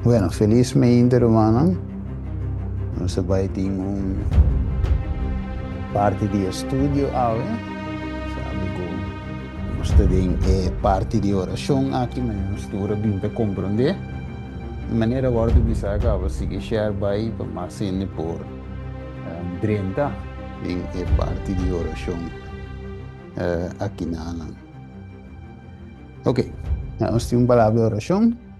Bueno, felis mainta rumannan. Nos a bai tin un parti di estudio awe. Sabi ku nos ta den e parti di orashon aki, manera nos tur a bin ta komprondé. Di manera wòrdu bisá kaba sigui share bai pa mas hende por drenta den e parti di orashon akinanan. Ok, nos tin un palabra di orashon.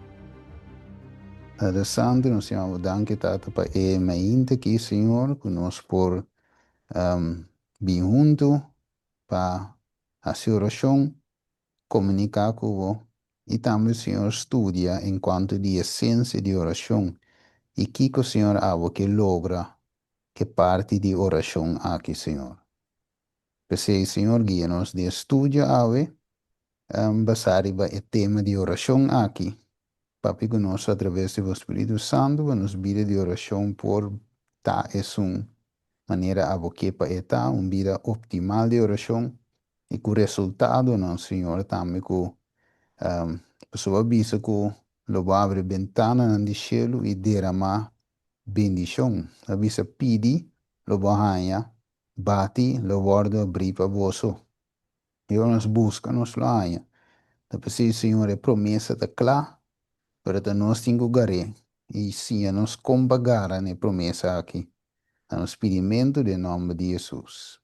Padre Santo, nos yama bo danki Tata pa e mainta aki Señor ku nos por bin huntu pa hasi orashon, komuniká ku bo i tambe Señor studia enkuanto di esensia di orashon i kiko Señor abo ke logra ke parti di orashon aki Señor. P'esei Señor guia nos den e studio awe basá riba e tema di orashon aki. Papia ku nos atraves di bo Spiritu Santu pa nos bida di orashon por ta esun manera abo ke pa e ta, un bida optimal di orashon i ku resultadonan Señor tambe ku pasobra bo a bisa ku lo bo abri bentananan di shelu i deramá bendishon. Bo a bisa pidi lo bo haña Bati lo wòrdu abrí pa boso. I ora nos buska, nos lo haña. Ta p'esei, Señor, e promesa ta kla, pero ta nos tin ku gar'é i siña nos kon pa gara na e promesa aki. Ta nos pidimentu den nòmber di Hesus.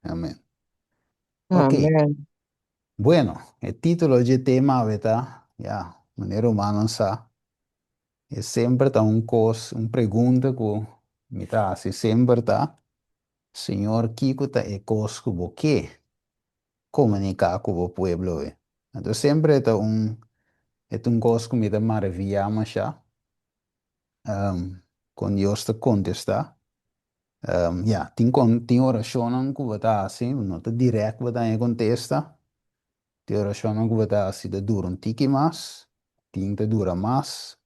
Amèn. Oke. Amèn. Bueno, e título dje tema awe ta, ya, manera rumannan sa, E semper ta un kos, un pregunta ku mi ta hasi semper ta, Señor kiko ta e kos ku bo ke komuniká ku bo pueblo e? Anto semper e ta un e ta un kos ku mi ta maraviyá mashá kon Dios ta kontestá. Ya, tin kon tin orashonnan ku bo ta hasi no ta dirèkt bo ta haña kontesta, Tin orashonnan ku bo ta hasi ta dura un tiki mas, tin ta dura mas,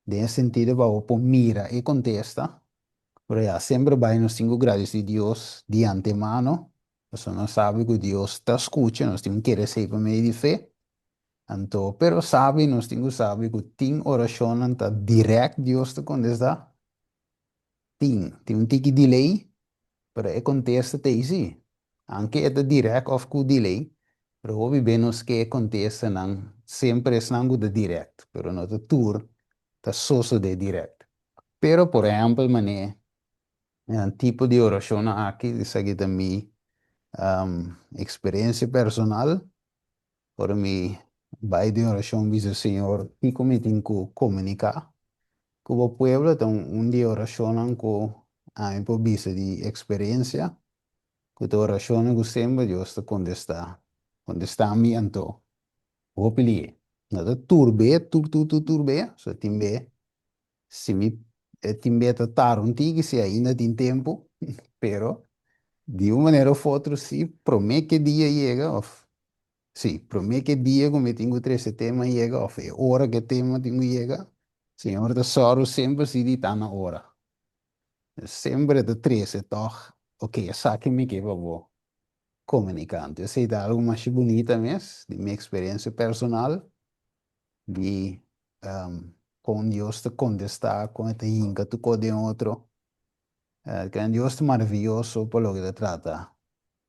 den e sentido pa bo por mira e kontesta. Pero ya, semper bai nos tin ku gradisí Dios di antemano, pasobra nos sabi ku Dios ta skucha, nos tin ku kere esei pa medio di fe. Anto, pero sabi, nos tin ku sabi ku tin orashonnan ta dirèkt Dios ta kontestá, tin, tin un tiki delay, pero e kontesta ta ei sí. Anke e ta dirèkt òf ku delay, pero hopi be nos ke e kontestanan semper esnan ku ta dirèkt, pero no ta tur ta sosodé dirèkt. Pero por ehèmpel manera e tipo di orashonnan aki, esaki ta mi eksperensia personal, Ora mi bai den orashon bisa Señor kiko mi tin ku komuniká ku bo pueblo ta un di e orashonnan ku ami por bisa di eksperensia ku ta orashonnan ku semper Dios ta kontestá, kontestá mi anto hopi lihe. No ta tur be tur tur tur tur be so tin be si mi tin be ta tarda un tiki si ainda tin tempu pero di un manera of otro si prome ke dia yega of si prome ke dia ku mi tin ku trese tema yega of e ora ke tema tin ku yega Señor ta sòru semper si di ta na ora semper e ta trese tòg ok esaki mi ke pa bo komunika anto esei ta algu masha bunita mes di mi eksperensia personal. Di kon Dios ta kontestá, kon e ta hinka tur kos den otro. Kende Dios ta maravioso pa loke ta trata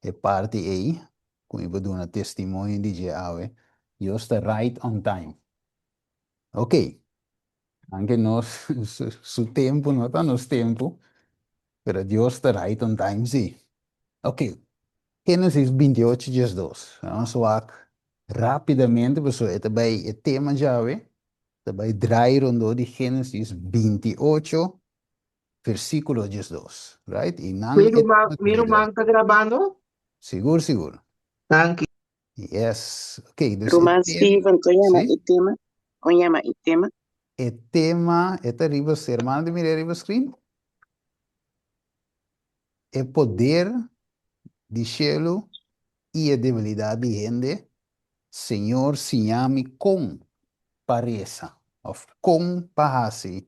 e parti ei ku mi por duna testimonio di dje awe. Dios ta right on time. Ok, anke nos su tempu no ta nos tempu, pero Dios ta right on time si. Ok, Génesis 28 diesdos. Nos wak rápidamente pasobra e ta bai e tema djawe ta bai drai rondó di Génesis 28 versíkulo 12, right? I nan Mi e ruman, tema ta mi bai drai. ruman ta grabando? Sigur, sigur. Danki. Yes. Ok, dus e Ruman tema, Steven, kon yama sí? e tema? Kon yama e tema? E tema, e ta riba, hermano ta mira riba screen? E poder di shelu i e debilidat di hende, Señor siña mi kon pa resa òf kon pa hasi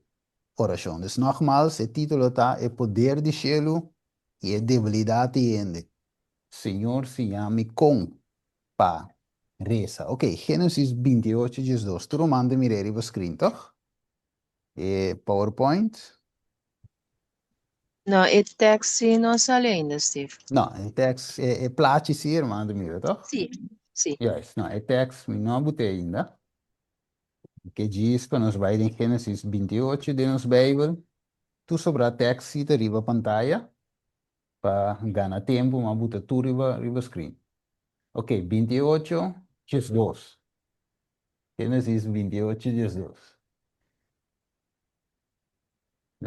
orashon. Dus nògmals e título ta E poder di shelu i e debilidat di hende, Señor siña mi kon pa resa. Ok, Génesis 28 diesdos. Tur ruman ta mir'é riba screen, tòg? E PowerPoint? No, e tekst sí no a sali ainda, Steve. No, e tekst, e plachi sí, hermano ta mira, toch? Sí, sí. Juist, no, e tekst mi no a bot'é ainda. Ke djis pa nos bai den Génesis 28 den nos Bijbel. Tur sobrá tekst sí ta riba pantaya. Pa gana tempu mi a buta tur riba riba screen. Ok, 28, 12. Génesis 28, 12.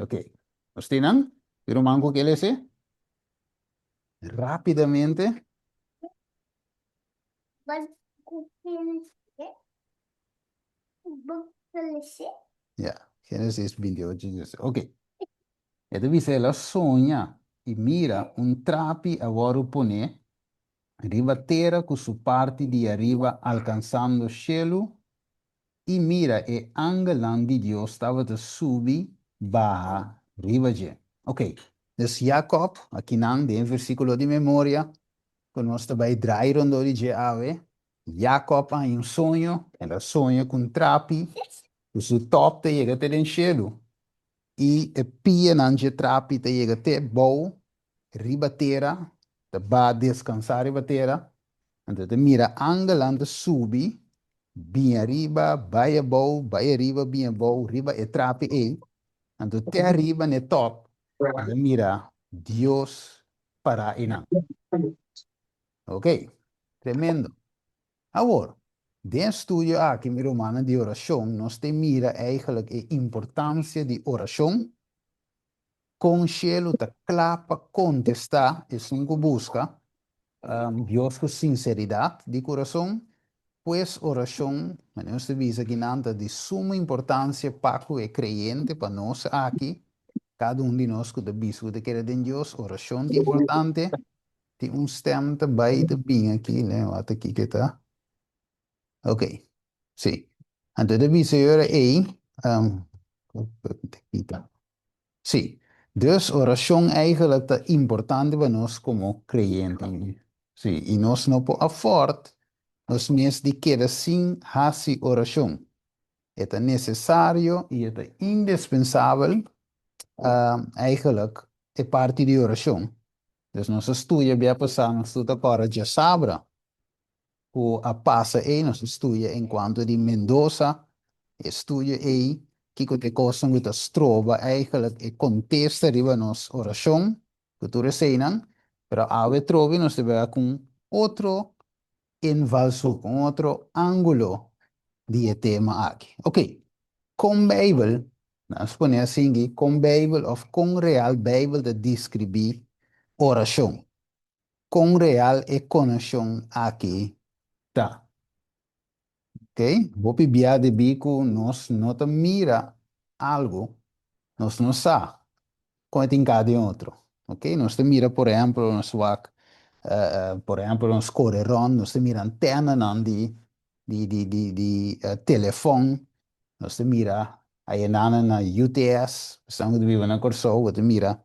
Ok. Nos tin nan? Tin ruman ku ke lese? Rápidamente. Ya, Génesis 28, 12. Ok. E ta bisa el a soña i mira un trapi a wòrdu poné riba tera ku su parti di ariba alkansando shelu I mira, e angelnan di Dios tabata subi baha riba dje. Ok, dus Jacob, akinan den e versíkulo di memoria ku nos ta bai drai rondó di dje awe, Jacob a haña un soño, el a soña ku un trapi ku su tòp ta yega te den shelu, i e pianan dje trapi ta yega te bou riba tera, ta ba deskansá riba tera. Anto ta mira angelnan ta subi bin ariba, bai abou, bai ariba, bin abou, riba e trapi ei. Anto te ariba n'e tòp, el a mira Dios pará einan. Ok, tremendo. Awor, den e studio aki, mi rumannan di orashon, nos ta mira eigenlijk e importansia di orashon. Kon shelu ta kla pa kontestá esun ku buska Dios ku sinseridat di kurason? Pues orashon, manera nos ta bisa akinan, ta di suma importansia pa ku e kreyente, pa nos aki, kada un di nos ku ta bisa ku ta kere den Dios, orashon ta importante. Tin un stèm ta bai ta bin aki, lei wak kiko e ta. Ok, sí. Anto e ta bisa e ora ei, kita. Sí, dus orashon eigenlijk ta importante pa nos komo kreyente. Sí, i nos no por afòrt nos mes di keda sin hasi orashon. E ta nesesario i e ta indispensabel eigenlijk e parti di orashon. Dus nos a studia bia pasá, nos tur ta kòrda djasabra ku a pasa ei nos a studia enkuanto di Mendoza, e studio ei kiko ta e kosnan ku ta stroba eigenlijk e kontesta riba nos orashon ku tur eseinan, pero awe trobe nos ta bira ku un otro invalshoek, un otro ángulo di e tema aki. Oké, kon Beibel, nos pone asinki, kon Beibel òf kon real Beibel ta deskribí orashon? Kon real e konekshon aki ta? Ok, hopi bia debí ku nos no ta mira algu, nos no sa kon e tin ka den otro. Ok, nos ta mira por ehèmpel nos wak, por ehèmpel nos kore rònt, nos ta mira antenanan di di di di di telefòn, nos ta mira ayenanan na UTS, esnan ku ta biba na Kòrsou bo ta mira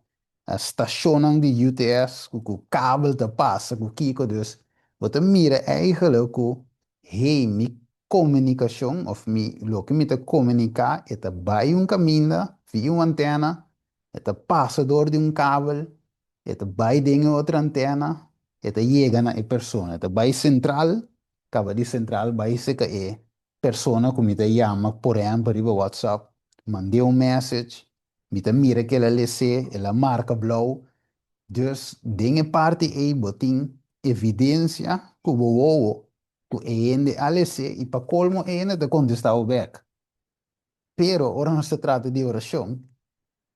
stashonnan di UTS ku ku kabel ta pasa ku kiko, dus bo ta mira eigenlijk ku hey mi komunikashon òf mi loke mi ta komuniká e ta bai un kaminda via un antena, e ta pasa dor di un kabel, e ta bai den e otro antena, e ta yega na e persona, e ta bai sentral Kaba di sentral bai seka e persona ku mi ta yama por ehèmpel riba WhatsApp, mand'é un message, mi ta mira ku el a les'é, el a marka blou. Dus den e parti ei bo tin evidensia ku bo wowo ku e hende a les'é i pa kolmo e hende ta kontestá bo bèk. Pero ora nos ta trata di orashon,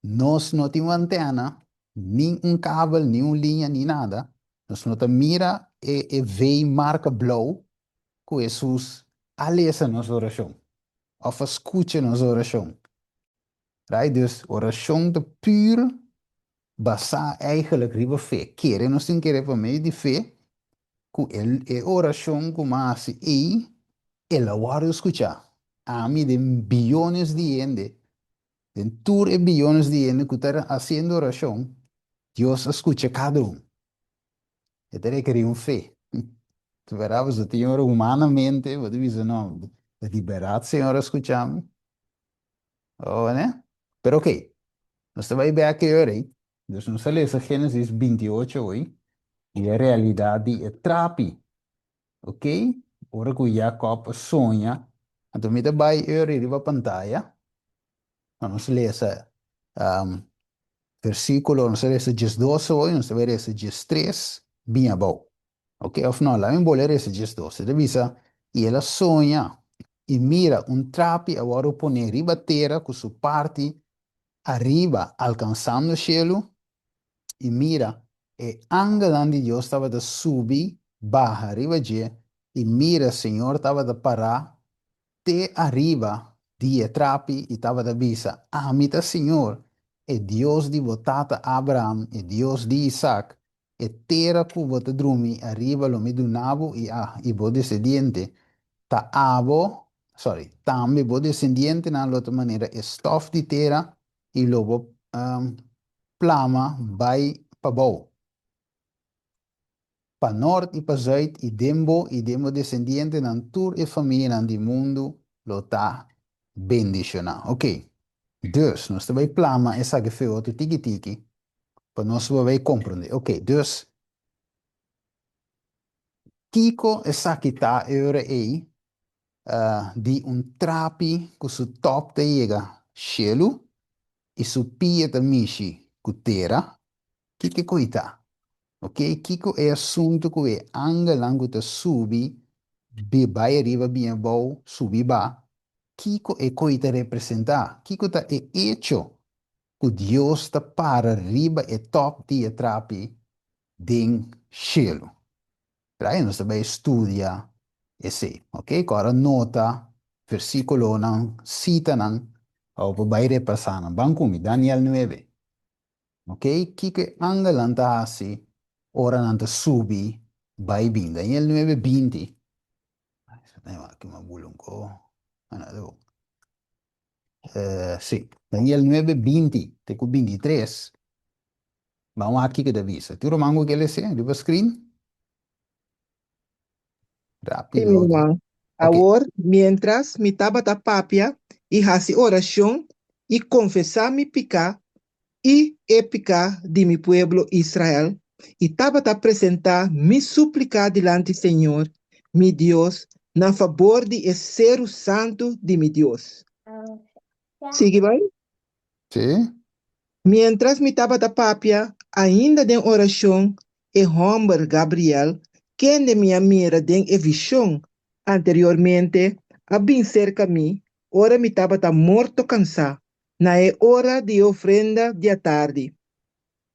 nos no tin un antena, ni un kabel, ni un liña, ni nada. Nos no ta mira e e V marka blou ku Hesus a lesa nos orashon òf a skucha nos orashon. Right? Dus orashon ta pur basá eigenlijk riba fe. Kere nos tin kere pa medio di fe ku e e orashon ku mi a hasi ei, el a wòrdu skuchá. Ami den biyones di hende, den tur e biyones di hende ku ta hasiendo orashon, Dios a skucha kada un. E ta rekerí un fe. Ta bèrdat pasobra tin ora humanamente bo ta bisa, no, ta di bèrdat Señor a skucha mi? Oh, ne? Pero ok, nos ta bai bek e ora ei. Dus nos a lesa Génesis 28 hoy i e realidat di e trapi. Ok, ora ku Jakòb a soña, anto mi ta bai e ora ei riba pantaya pa nos lesa versíkulo, nos a lesa 12 hoy, nos ta bai lesa 13 bin abou. Ok, of no, laat mi bolbe resa 12. E ta bisa, I el a soña, i mira, un trapi a wòrdu poné riba tera ku su parti ariba alkansando shelu, i mira, e angelnan di Dios tabata subi baha riba dje, i mira, Señor tabata pará te ariba di e trapi i tabata bisa, Ami ta Señor, e Dios di bo tata Abraham, e Dios di Isaac, E tera ku bo ta drumi ariba lo mi duna bo i a i bo desendiente. Ta abo, sorry, tambe bo desendientenan lo ta manera e stof di tera i lo bo plama bai pabou, pa nort i pa zuid, i den bo i den bo desendientenan tur e famianan di mundu lo ta bendishoná. Oké, dus nos ta bai plama esaki fe otro tiki tiki pa nos por bay comprende. Ok, dus kico esaki ta e ora ey di un trapi cu su top ta yega shelu y su pia ta mishi cu tera? Kico e coi ta? Ok, kico e asunto cu e angelnan cu ta subi bay ariba bin abou subi ba, kico e coi ta representa? Kico ta e hecho ku Dios ta para riba e tòp di e trapi den shelu. Right? Nos ta bai studia esei. Ok? Ku ora nota versíkulonan, sitanan, pa bo por bai repasá nan. Ban ku mi, Daniel 9. Ok? Kiko e angelnan ta hasi ora nan ta subi bai bin? Daniel 9, 20. Sí, Daniel 9, 20 te ku 23. Ban wak kiko ta bisa. Tur ruman ku ke lese riba screen? Sí, mi Rápido. ruman. Ok. Awor, miéntras mi tabata papia i hasi orashon i konfesá mi piká i e piká di mi pueblo Israel, i tabata presentá mi súplika dilanti Señor, mi Dios, na fabor di e seru santu di mi Dios. Sigui bai. Sí. Miéntras mi tabata papia ainda den orashon, e hòmber Gabriel, kende mi a mira den e vishon anteriormente, a bin serka mi ora mi tabata morto kansá, na e ora di e ofrenda di atardi,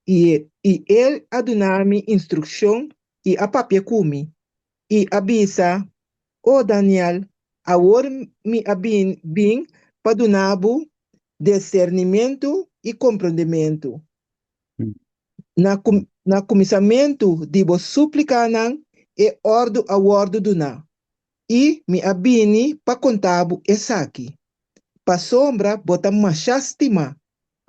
i i el a duna mi instrukshon i a papia ku mi, i a bisa, O Daniel, awor mi a bin bin pa duna bo disernimentu i komprondementu. Na na kuminsamentu di bo súplikanan e òrdu a wòrdu duná, i mi a bini pa konta bo esaki. Pasobra bo ta mashá stimá,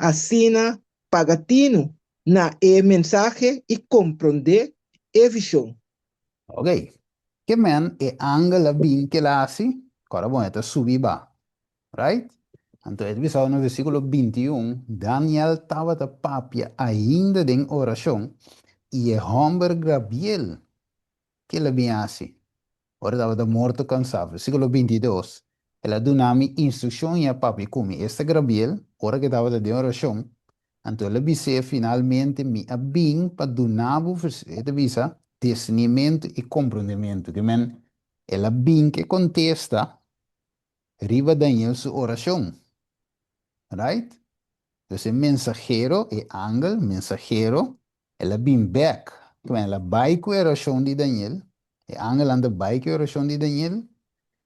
asina paga tinu na e mensahe i komprondé e vishon. Ok. Ke men e angel a bin ke el a hasi? Kòrda bon, e ta subi ba. Right? Anto e ta bisa na versíkulo 21, Daniel tabata papia ainda den orashon, i e hòmber Gabriel Ke el a bin hasi? Ora tabata morto kansá, versíkulo 22, El a duna mi instrukshon i a papia ku mi. Esta Grabiel, ora ku e tabata den orashon, anto el a bis'é, Finalmente mi a bin pa duna bo, e ta bisa, discernimentu i komprondementu. Ke men, el a bin ku e kontesta riba Daniel su orashon. Right? Dus e mensahero, e angel, mensahero, El a bin bek. Kmen el a bai ku e orashon di Daniel. E angelnan ta bai ku e orashon di Daniel,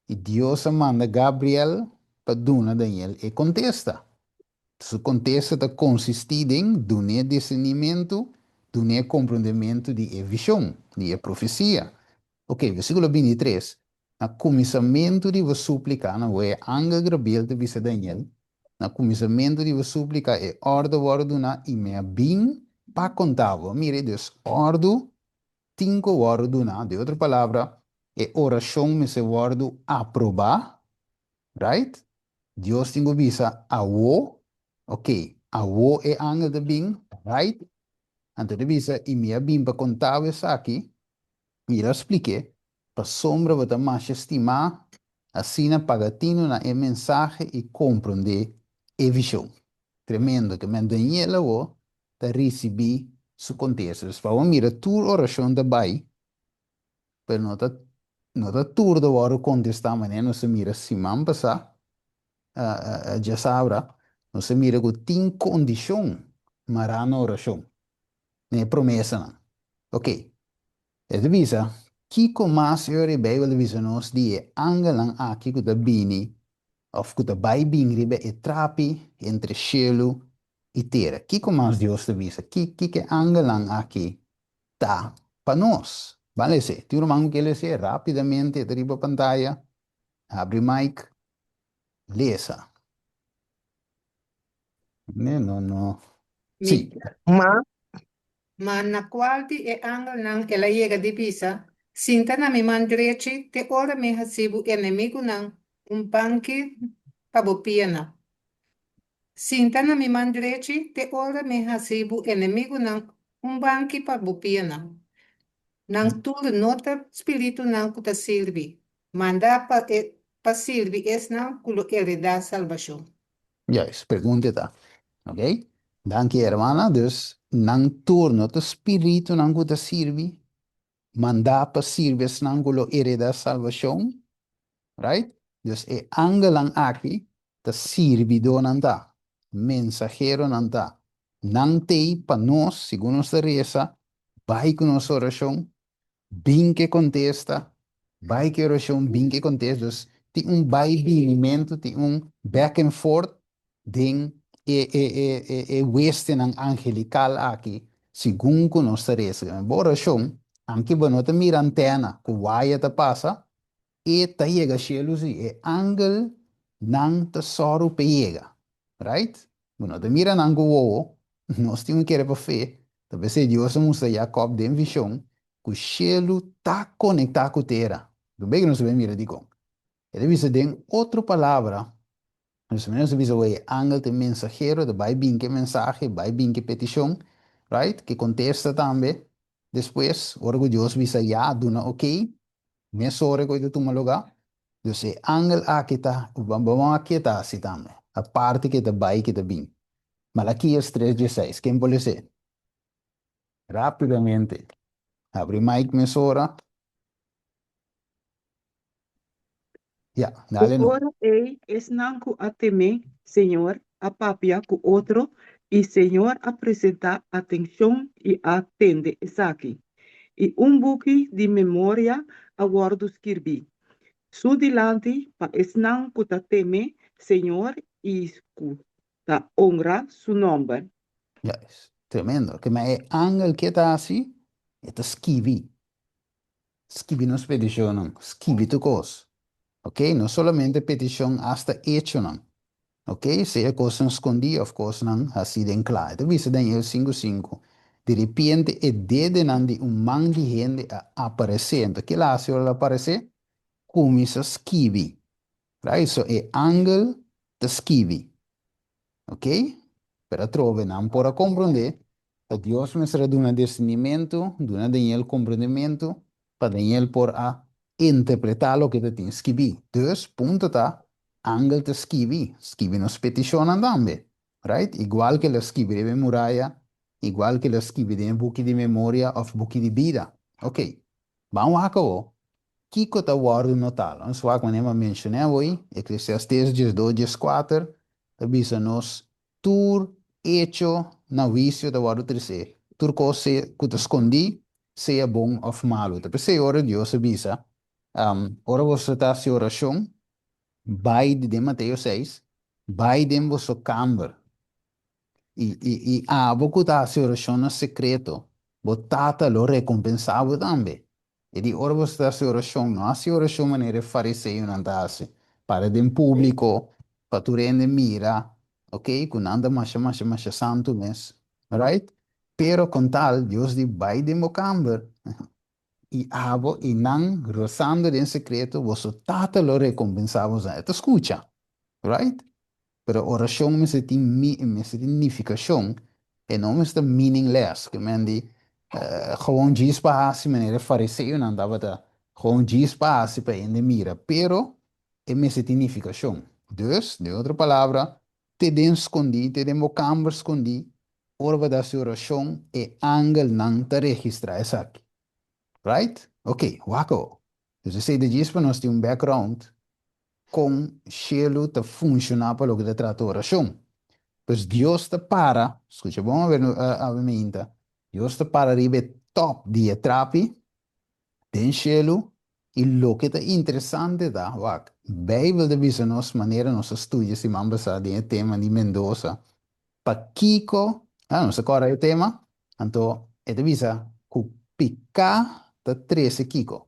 i Dios a manda Gabriel pa duna Daniel e kontesta. Su kontesta ta konsistí den dun'é disernimentu, dun'é komprondementu di e vishon, di e profesia. Oke, versíkulo 23, Na kuminsamentu di bo súplika, na bo e angel Gabriel ta bisa Daniel, Na kuminsamentu di bo súplika e òrdu wòrdu duná i mi a bin pa konta bo. Mira, dus òrdu tin ku wòrdu duná. Den otro palabra, e orashon mester wòrdu aprobá, right? Dios tin ku bisa awo, ok, awo e angel ta bin, right? Anto ta bisa, i mi a bin pa konta bo esaki, i el a splik'é, pasobra bo ta masha stimá, asina paga tinu na e mensahe i komprondé e vishon. Tremendo, ke men Daniel awo ta risibí su kontesta. Dus pa bo mira tur orashon ta bai, pero no ta no ta tur ta wòrdu kontestá manera nos a mira siman pasá, djasabra, nos a mira ku tin kondishon mará na orashon, na e promesanan. Oke, e ta bisa, kiko mas e ora e Beibel ta bisa nos di e angelnan aki ku ta bini òf ku ta bai bin riba e trapi entre shelu i tera? Kiko mas Dios ta bisa? Kiko e angelnan aki ta pa nos? Ban lese. Tin un ruman ku ke lese? Rápidamente, e ta riba pantaya. Habri mic. Lesa. Ne, no, no. Sí. Ma. Ma na cual di e angelnan el a yega di bisa, Sinta na mi man drechi te ora mi haci bo enemigunan un banki pa bo pianan. Sinta na mi man drechi te ora mi haci bo enemigunan un banki pa bo pianan. Nan tur no ta spiritunan cu ta sirbi, Manda pa e pa sirbi esnan ku lo eredá salbashon. Juist, pregunta ta. Ok, danki hermana. Dus nan tur no ta spiritunan ku ta sirbi, mandá pa sirbi esnan ku lo eredá salbashon, right? Dus e angelnan aki ta sirbidónan ta, mensaheronan ta. Nan t'ei pa nos, segun nos ta resa, bai ku nos orashon, Bin ke kontesta, bai ke orashon, bin ke kontesta. Dus tin un bai binimentu, tin un back and forth den e e e e e westenan angelikal aki segun ku nos ta resa. Bo orashon, anke bo no ta mira antena ku waya ta pasa, E ta yega shelu si e angel nan ta sòru p'e yega. Right? Bo no ta mira nan ku wowo, nos tin un kere pa fe, ta p'esei Dios a mustra Jakòb den vishon ku shelu ta konektá ku tera. Lo bek nos ta bai mira dikon. E ta bisa den otro palabra, nos ta bisa wei e angel ta e mensahero, ta bai bin ku e mensahe, bai bin ku e petishon, right? Ku e kontesta tambe. Despues, ora ku Dios bisa ya, duna okey, mesora ku e ta tuma lugá. Dus e angel aki ta, bo a keda hasi tambe, aparte ku e ta bai ku e ta bin. Malakias tres dieseis, ken por les'é? Rápidamente. Habri mic mesora. Ya, E dale no. ora ei esnan ku a temé Señor a papia ku otro i Señor a presentá atenshon i a tende esaki. I un buki di memoria a wòrdu skirbí Su dilanti pa esnan ku ta temé Señor i ku ta onra Su nòmber. Juist, tremendo. Ke ma e angel ke ta hasi? E ta skibi. Skibi nos petishonnan, skibi tur kos. Ok, no solamente petishon, asta echonan. Ok, sea kosnan skondí òf kosnan hasí den kla. E ta bisa Daniel sinku sinku, Di ripiente e dedenan di un man di hende a aparesé. Anto kila hasi ora el a aparesé? Kuminsá skibi. Right, so e angel ta skibi. Ok, pero atrobe nan por a komprondé Ta Dios mester a duna discernimentu, duna Daniel komprendementu, pa Daniel por a interpretá loke ta tin skibí. Dus, punto ta, angel ta skibi, skibi nos petishonnan tambe. Right? Igual ku el a skibi riba e muraya, igual ku el a skibi den e buki di memoria òf buki di bida. Ok, ban wak awor, kiko ta wòrdu notá? Nos wak manera mi a menshoné awor, Eklesiastés diesdos dieskuater ta bisa nos Tur echo na huisio ta wòrdu tresé, tur kos ku ta skondí, sea bon òf malu. Ta p'esei ora Dios a bisa, Ora boso ta hasi orashon, bai den Mateo seis, bai den boso kamber, i i abo ku ta hasi orashon na sekreto, bo Tata lo rekompensá bo tambe. E di ora boso ta hasi orashon, no hasi orashon manera e fariseonan ta hasi, para den públiko pa tur hende mira, ok, ku nan ta masha masha masha santu mes, right? Pero kon tal, Dios di bai den bo kamber, i abo i nan rosando den sekreto, boso Tata lo rekompensá boso. E ta skucha. Right? Pero orashon mester tin mi mester tin nifikashon, e no mester ta meaningless, ke men di gewoon djis pa hasi manera e fariseonan tabata, gewoon djis pa hasi pa hende mira, pero e mester tin nifikashon. Dus, den otro palabra, te den skondí, te den bo kamber skondí, ora bo ta hasi orashon, e angelnan ta registrá esaki. Right? Ok, wak awo. Dus esei ta djis pa nos tin un background kon shelu ta funshoná pa loke ta trata orashon. Pues Dios ta para, skucha bon awe awe meinta, Dios ta para riba e tòp di e trapi den shelu i loke ta interesante ta, wak, Beibel ta bisa nos manera nos a studia siman pasá den e tema di Mendoza, pakiko, ah, nos ta kòrda e tema? Anto e ta bisa ku piká ta trese kiko?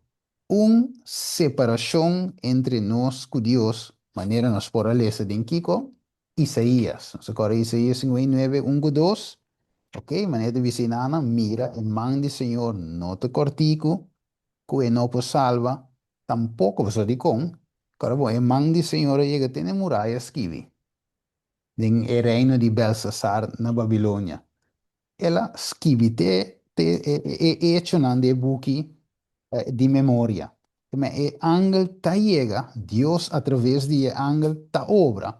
Un separashon entre nos ku Dios, manera nos por a lesa den kiko? Isaías. Nos a kòrda Isaías 59, un ku dos? Ok, manera ta bisa einana, Mira, e man di Señor no ta kòrtiku, ku e no por salba, tampoko, pasobra dikon? Kòrda bon, e man di Señor a yega te na e muraya skibi den e reino di Belsasar na Babilonia. El a skibi te te e echonan di e buki di memoria. Keme e angel ta yega, Dios a traves di e angel ta obra.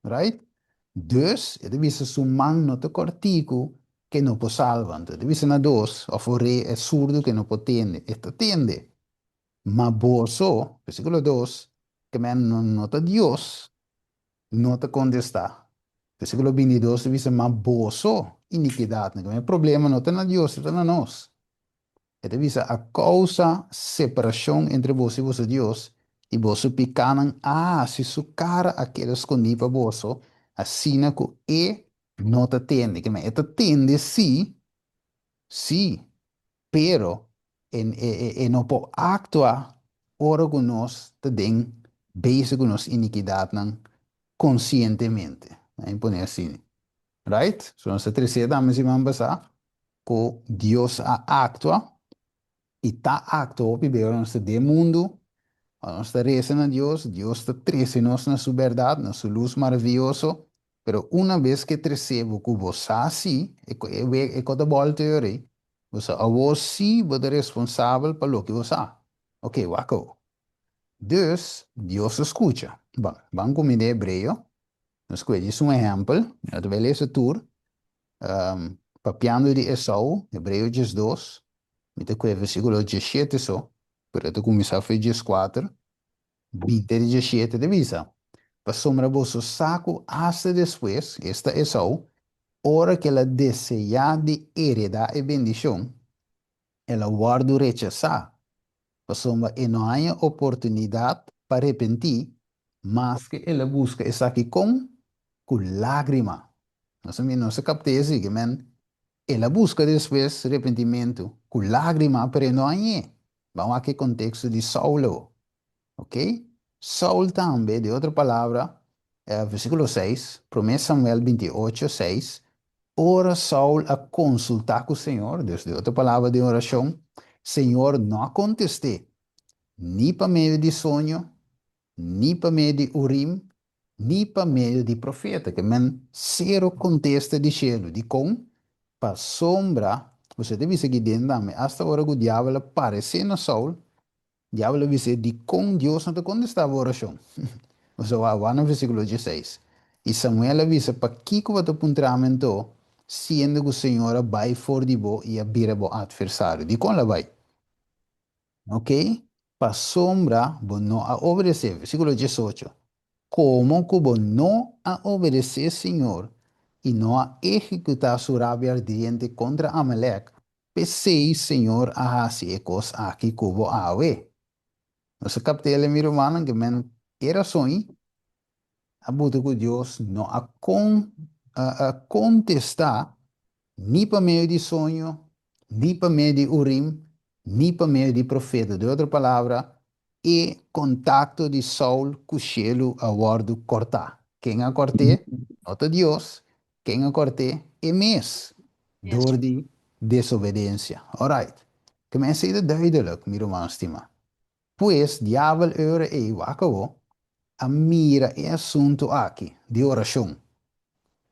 Right? Dus, e ta bisa su man no ta kòrtiku ke no por salba. Anto e ta bisa na dos, òf ore e surdu ke no por tende. E ta tende. Ma boso, versíkulo dos, keme no ta Dios no ta kontestá. Versíkulo 22 ta bisa, Ma boso inikidatnan, e problema no ta na Dios, e ta na nos. E ta bisa, a kousa separashon entre boso i boso Dios, i boso pikánan a hasi su kara a keda skondí pa boso, asina ku e no ta tende. Ke men, e ta tende sí, sí, pero e e e no por aktua ora ku nos ta den bezig ku nos inikidatnan konsientemente. Mi pone asina. Right? So nos ta tresé tambe siman pasá ku Dios a aktua i ta aktua hopi bes ora nos ta den mundu, ora nos ta resa na Dios, Dios ta trese nos na su bèrdat, na su lus maravioso, pero una bes ku e trese bo ku bo sa si, e e e ta bòlta e ora ei, Bo sa awor si bo ta responsabel pa loke bo sa. Ok, wak awor. Dus, Dios ta skucha. Bon, ban ku mi den Hebreo. Nos kue djis un ehèmpel. Mi no ta bai lesa tur. Papiando di Esau, Hebreo 12, mi ta kue versíkulo 17 so, pero e ta kuminsá for 14. 20 di 17 ta bisa, Pasobra boso sa ku asta despues, esta Esau, ora ku el a deseá di heredá e bendishon, el a wòrdu rechasá, pasobra e no haña oportunidat pa repentí, maske el a buska esaki kon? Ku lágrima. Nos a mira, nos a kapt'é esei, ke men el a buska despues repentimentu ku lágrima, pero e no hañ'é. Ban wak e konteksto di Saul awo. Ok? Saul tambe, di otro palabra, versíkulo seis, Promé Samuel 28, seis, ora Saul a konsultá ku Señor, dus di otro palabra den orashon, Señor no a kontest'é, ni pa medio di soño, ni pa medio di Urim, ni pa medio di profeta. Ke men sero kontesta di shelu. Dikon? Pasobra, bo ta bisa aki den tambe, asta ora ku diabel a paresé na Saul, diabel a bis'é, Dikon Dios no ta kontestá bo orashon? Bo wak na versíkulo 16. I Samuel a bisa, Pakiko bo ta puntra mi anto, siendo ku Señor a bai for di bo i a bira bo atversario? Dikon el a bai? Ok, pasobra bo no a obedesé, versíkulo 18, Komo ku bo no a obedesé Señor i no a ehekutá su rabia ardiente kontra Amalek, p'esei Señor a hasi e kos aki ku bo awe. Nos a kapt'el, mi rumannan, ke men e rason ei a buta ku Dios no a kon a kontestá ni pa medio di soño, ni pa medio di Urim, ni pa medio di profeta. Den otro palabra, e kontakto di Saul ku shelu a wòrdu kòrtá. Ken a kòrt'é? No ta Dios. Ken a kòrt'é? E mes, dor di desobedensia. Alright. Ke men esei ta duidelik, mi ruman stimá. Pues, diabel e ora ei, wak awó. a mira e asuntu aki di orashon,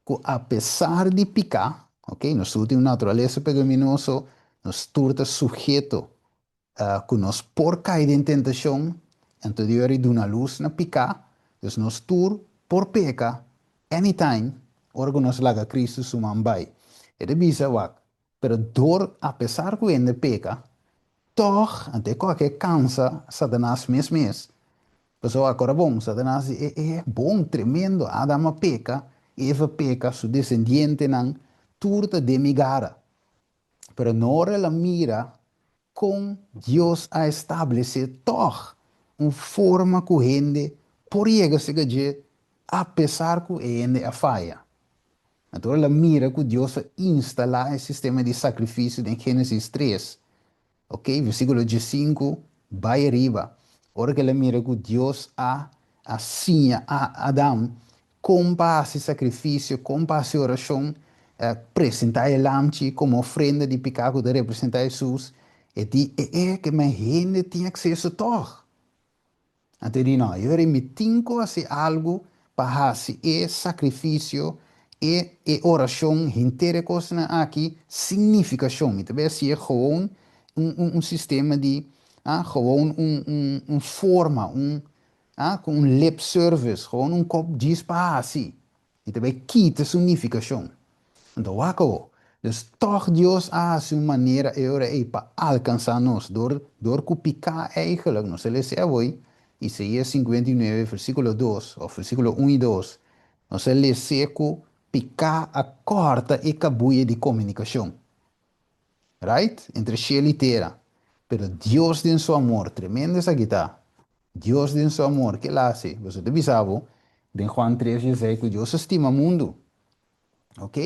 ku apesar di piká, ok, nos tur tin un naturalesa pekaminoso, nos tur ta suheto ku nos por kai den tentashon, anto di ora i duna lus na piká, dus nos tur por peka anytime ora ku nos laga Kristu su man bai. E ta bisa, wak, pero dor apesar ku hende peka, tòg, anto e kòke e kansa Satanas mes mes. Pasobra wak, ora bon, Satanas di, e, e, bon, tremendo, Adam a peka, Eva a peka, su desendientenan tur ta den mi gara. Pero no ora el a mira kon Dios a establesé tòg un forma ku hende por yega serka dje apesar ku e hende a faya. Anto ora el a mira ku Dios a instalá e sistema di sakrifisio den Génesis tres, Ok, versíkulo diesinku bai ariba. Ora ku el a mira ku Dios a a siña a Adam kon pa hasi sakrifisio, kon pa hasi orashon, presentá e lamchi komo ofrenda di piká ku ta representá Hesus, e di, E e ke men hende tin akseso tòg. Anto e di, No, yo mi tin ku hasi algu pa hasi e sakrifisio, e e orashon, henter e kosnan aki sin nifikashon. Mi ta bai hasié gewoon un un un sistema di, ah, gewoon un un un forma, un, ah, ku un lip service, gewoon un kop djis pa hasi. I ta bai kita su nifikashon. Anto wak awo. Dus tòg Dios a hasi un manera e ora ei pa alkansá nos dor dor ku piká eigelijk. Nos a lesa awoi Isaías 59 versíkulo dos òf versíkulo un i dos. Nos a lesa ku piká a kòrta e kabuya di komunikashon. Right? Entre shelu i tera. Pero Dios den su amor, tremendo esaki ta. Dios den su amor, ke el a hasi? Boso ta bisa bo den Juan tres diesei ku Dios a stima mundu, ok?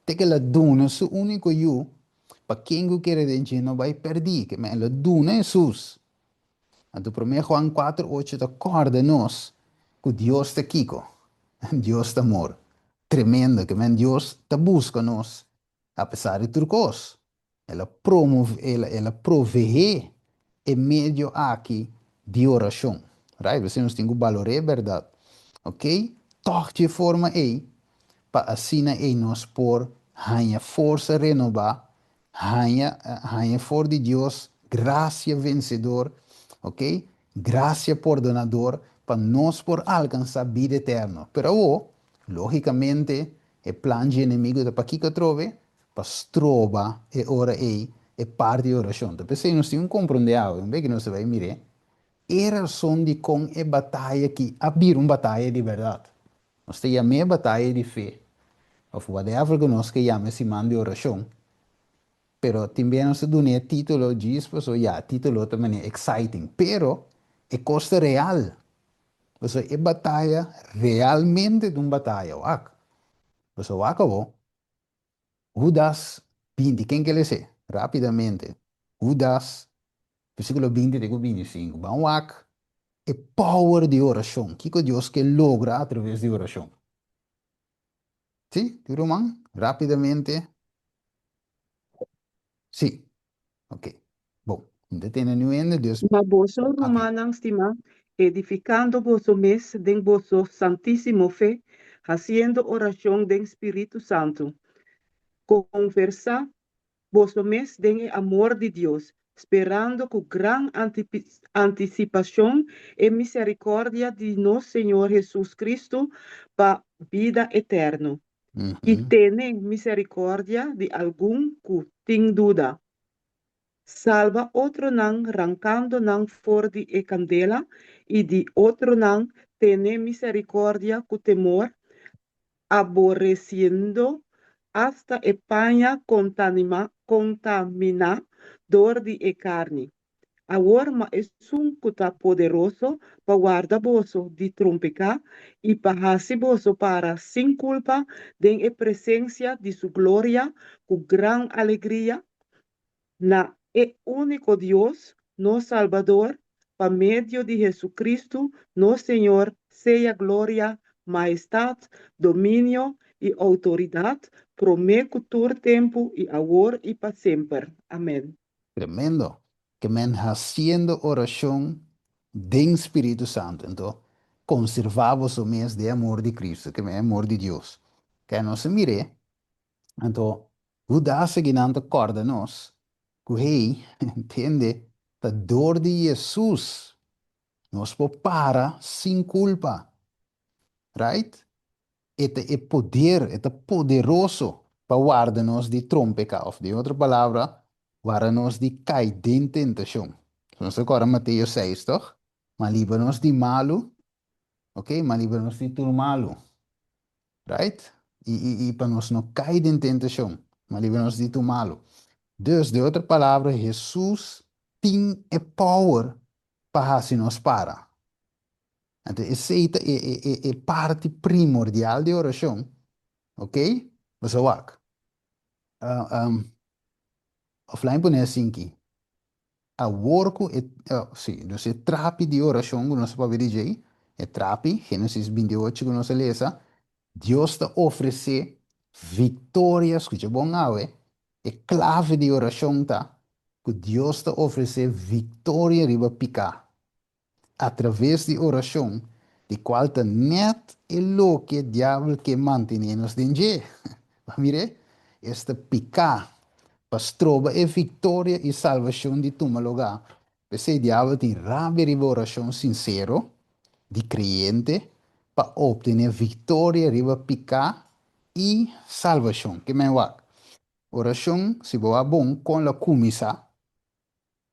Te ku el a duna su úniko Yu pa ken ku kere den dje no bai pèrdí, ke men el a duna Hesus. Anto promé Juan kuater ocho ta kòrda nos ku Dios ta kiko? Dios ta amor. Tremendo, ke men Dios ta buska nos Apesar di tur kos, el a promove, el, el a proveé e medio aki di orashon. Right? P'esei nos tin ku balor'é bèrdat. Ok? Tòg dje forma ei, pa asina ei nos por haña forsa renobá, haña, haña for di Dios grasia vensedor, ok? Grasia pordonador, pa nos por alkansá bida eterno. Pero awor, lógikamente, E plan dje enemigo ta pakiko atrobe? Pa stroba e ora ei e parti di orashon. Ta p'esei nos tin un komprondé awe, un bes ku nos ta bai mir'é, e rason dikon e bataya aki a bira un bataya di bèrdat. Nos ta yam'é bataya di fe, òf whatever ku nos ke yama e siman di orashon, pero tin bes nos ta dun'é e título djis pasobra ya, e título ta manera exciting, pero e kos ta real. Pasobra e bataya realmente ta un bataya, wak. Pasobra wak awor, Hudas 20, ken ke les'é? Rapidamente, Hudas, versíkulo 20 te ku 25. Ban wak e power di orashon, kiko Dios ke logra atraves di orashon. Sí, tur ruman? Rapidamente. Sí. Ok. Bon. Mi ta tene niun hende, dus. Ma boso, Ok. rumannan stimá, edifikando boso mes den boso santísimo fe, hasiendo orashon den Spiritu Santu, konversá boso mes den e amor di Dios, sperando ku gran antisipashon e miserikòrdia di nos Señor Hesus Kristu pa bida eterno. I tene miserikòrdia di algun ku tin duda. Salba otronan rankando nan for di e kandela, i di otronan tene miserikòrdia ku temor, aboresiendo asta e paña kontaminá dor di e karni. Awor ma esun ku ta poderoso pa warda boso di trompeká i pa hasi boso para sin kulpa den e presensia di su gloria ku gran alegria, na e úniko Dios, nos Salbador, pa medio di Hesukristu, nos Señor, sea gloria, mahestat, dominio i outoridat promé ku tur tempu i awor i pa semper. Amèn. Tremendo. Ke men hasiendo orashon den Spiritu Santu. Anto, Konservá boso mes den amor di Kristu, ke men amor di Dios. Ke nos a mir'é, anto Hudas ekinan ta kòrda nos ku hey, tende, ta dor di Hesus nos por para sin kulpa. Right? E ta e poder, e ta poderoso pa warda nos di trompeká, òf den otro palabra, warda nos di kai den tentashon. Nos ta kòrda Mateo seis, tòg? Ma libra nos di malu, ok, ma libra nos di tur malu. Right? I, i, i pa nos no kai den tentashon, ma libra nos di tur malu. Dus, den otro palabra, Hesus tin e power pa hasi nos para. Anto esei ta e, e, e, e parti primordial di orashon, ok? Boso wak. Uh, um, of laat me pone asinki. Awor ku e, sí, dus e trapi di orashon ku nos a papia di djei, e trapi, Génesis 28 ku nos a lesa, Dios ta ofresé viktoria, skucha bon awe, e klave di orashon ta ku Dios ta ofresé viktoria riba piká. Atraves di orashon, di kual ta nèt e loke diabel ke mantené nos den dje. Bo a mir'é? Esta piká pa stroba e viktoria i salbashon di tuma lugá. P'esei diabel tin rabia riba orashon sinsero di kreyente pa optené viktoria riba piká i salbashon. Ke men wak? Orashon, si bo a bon kon lo kuminsá,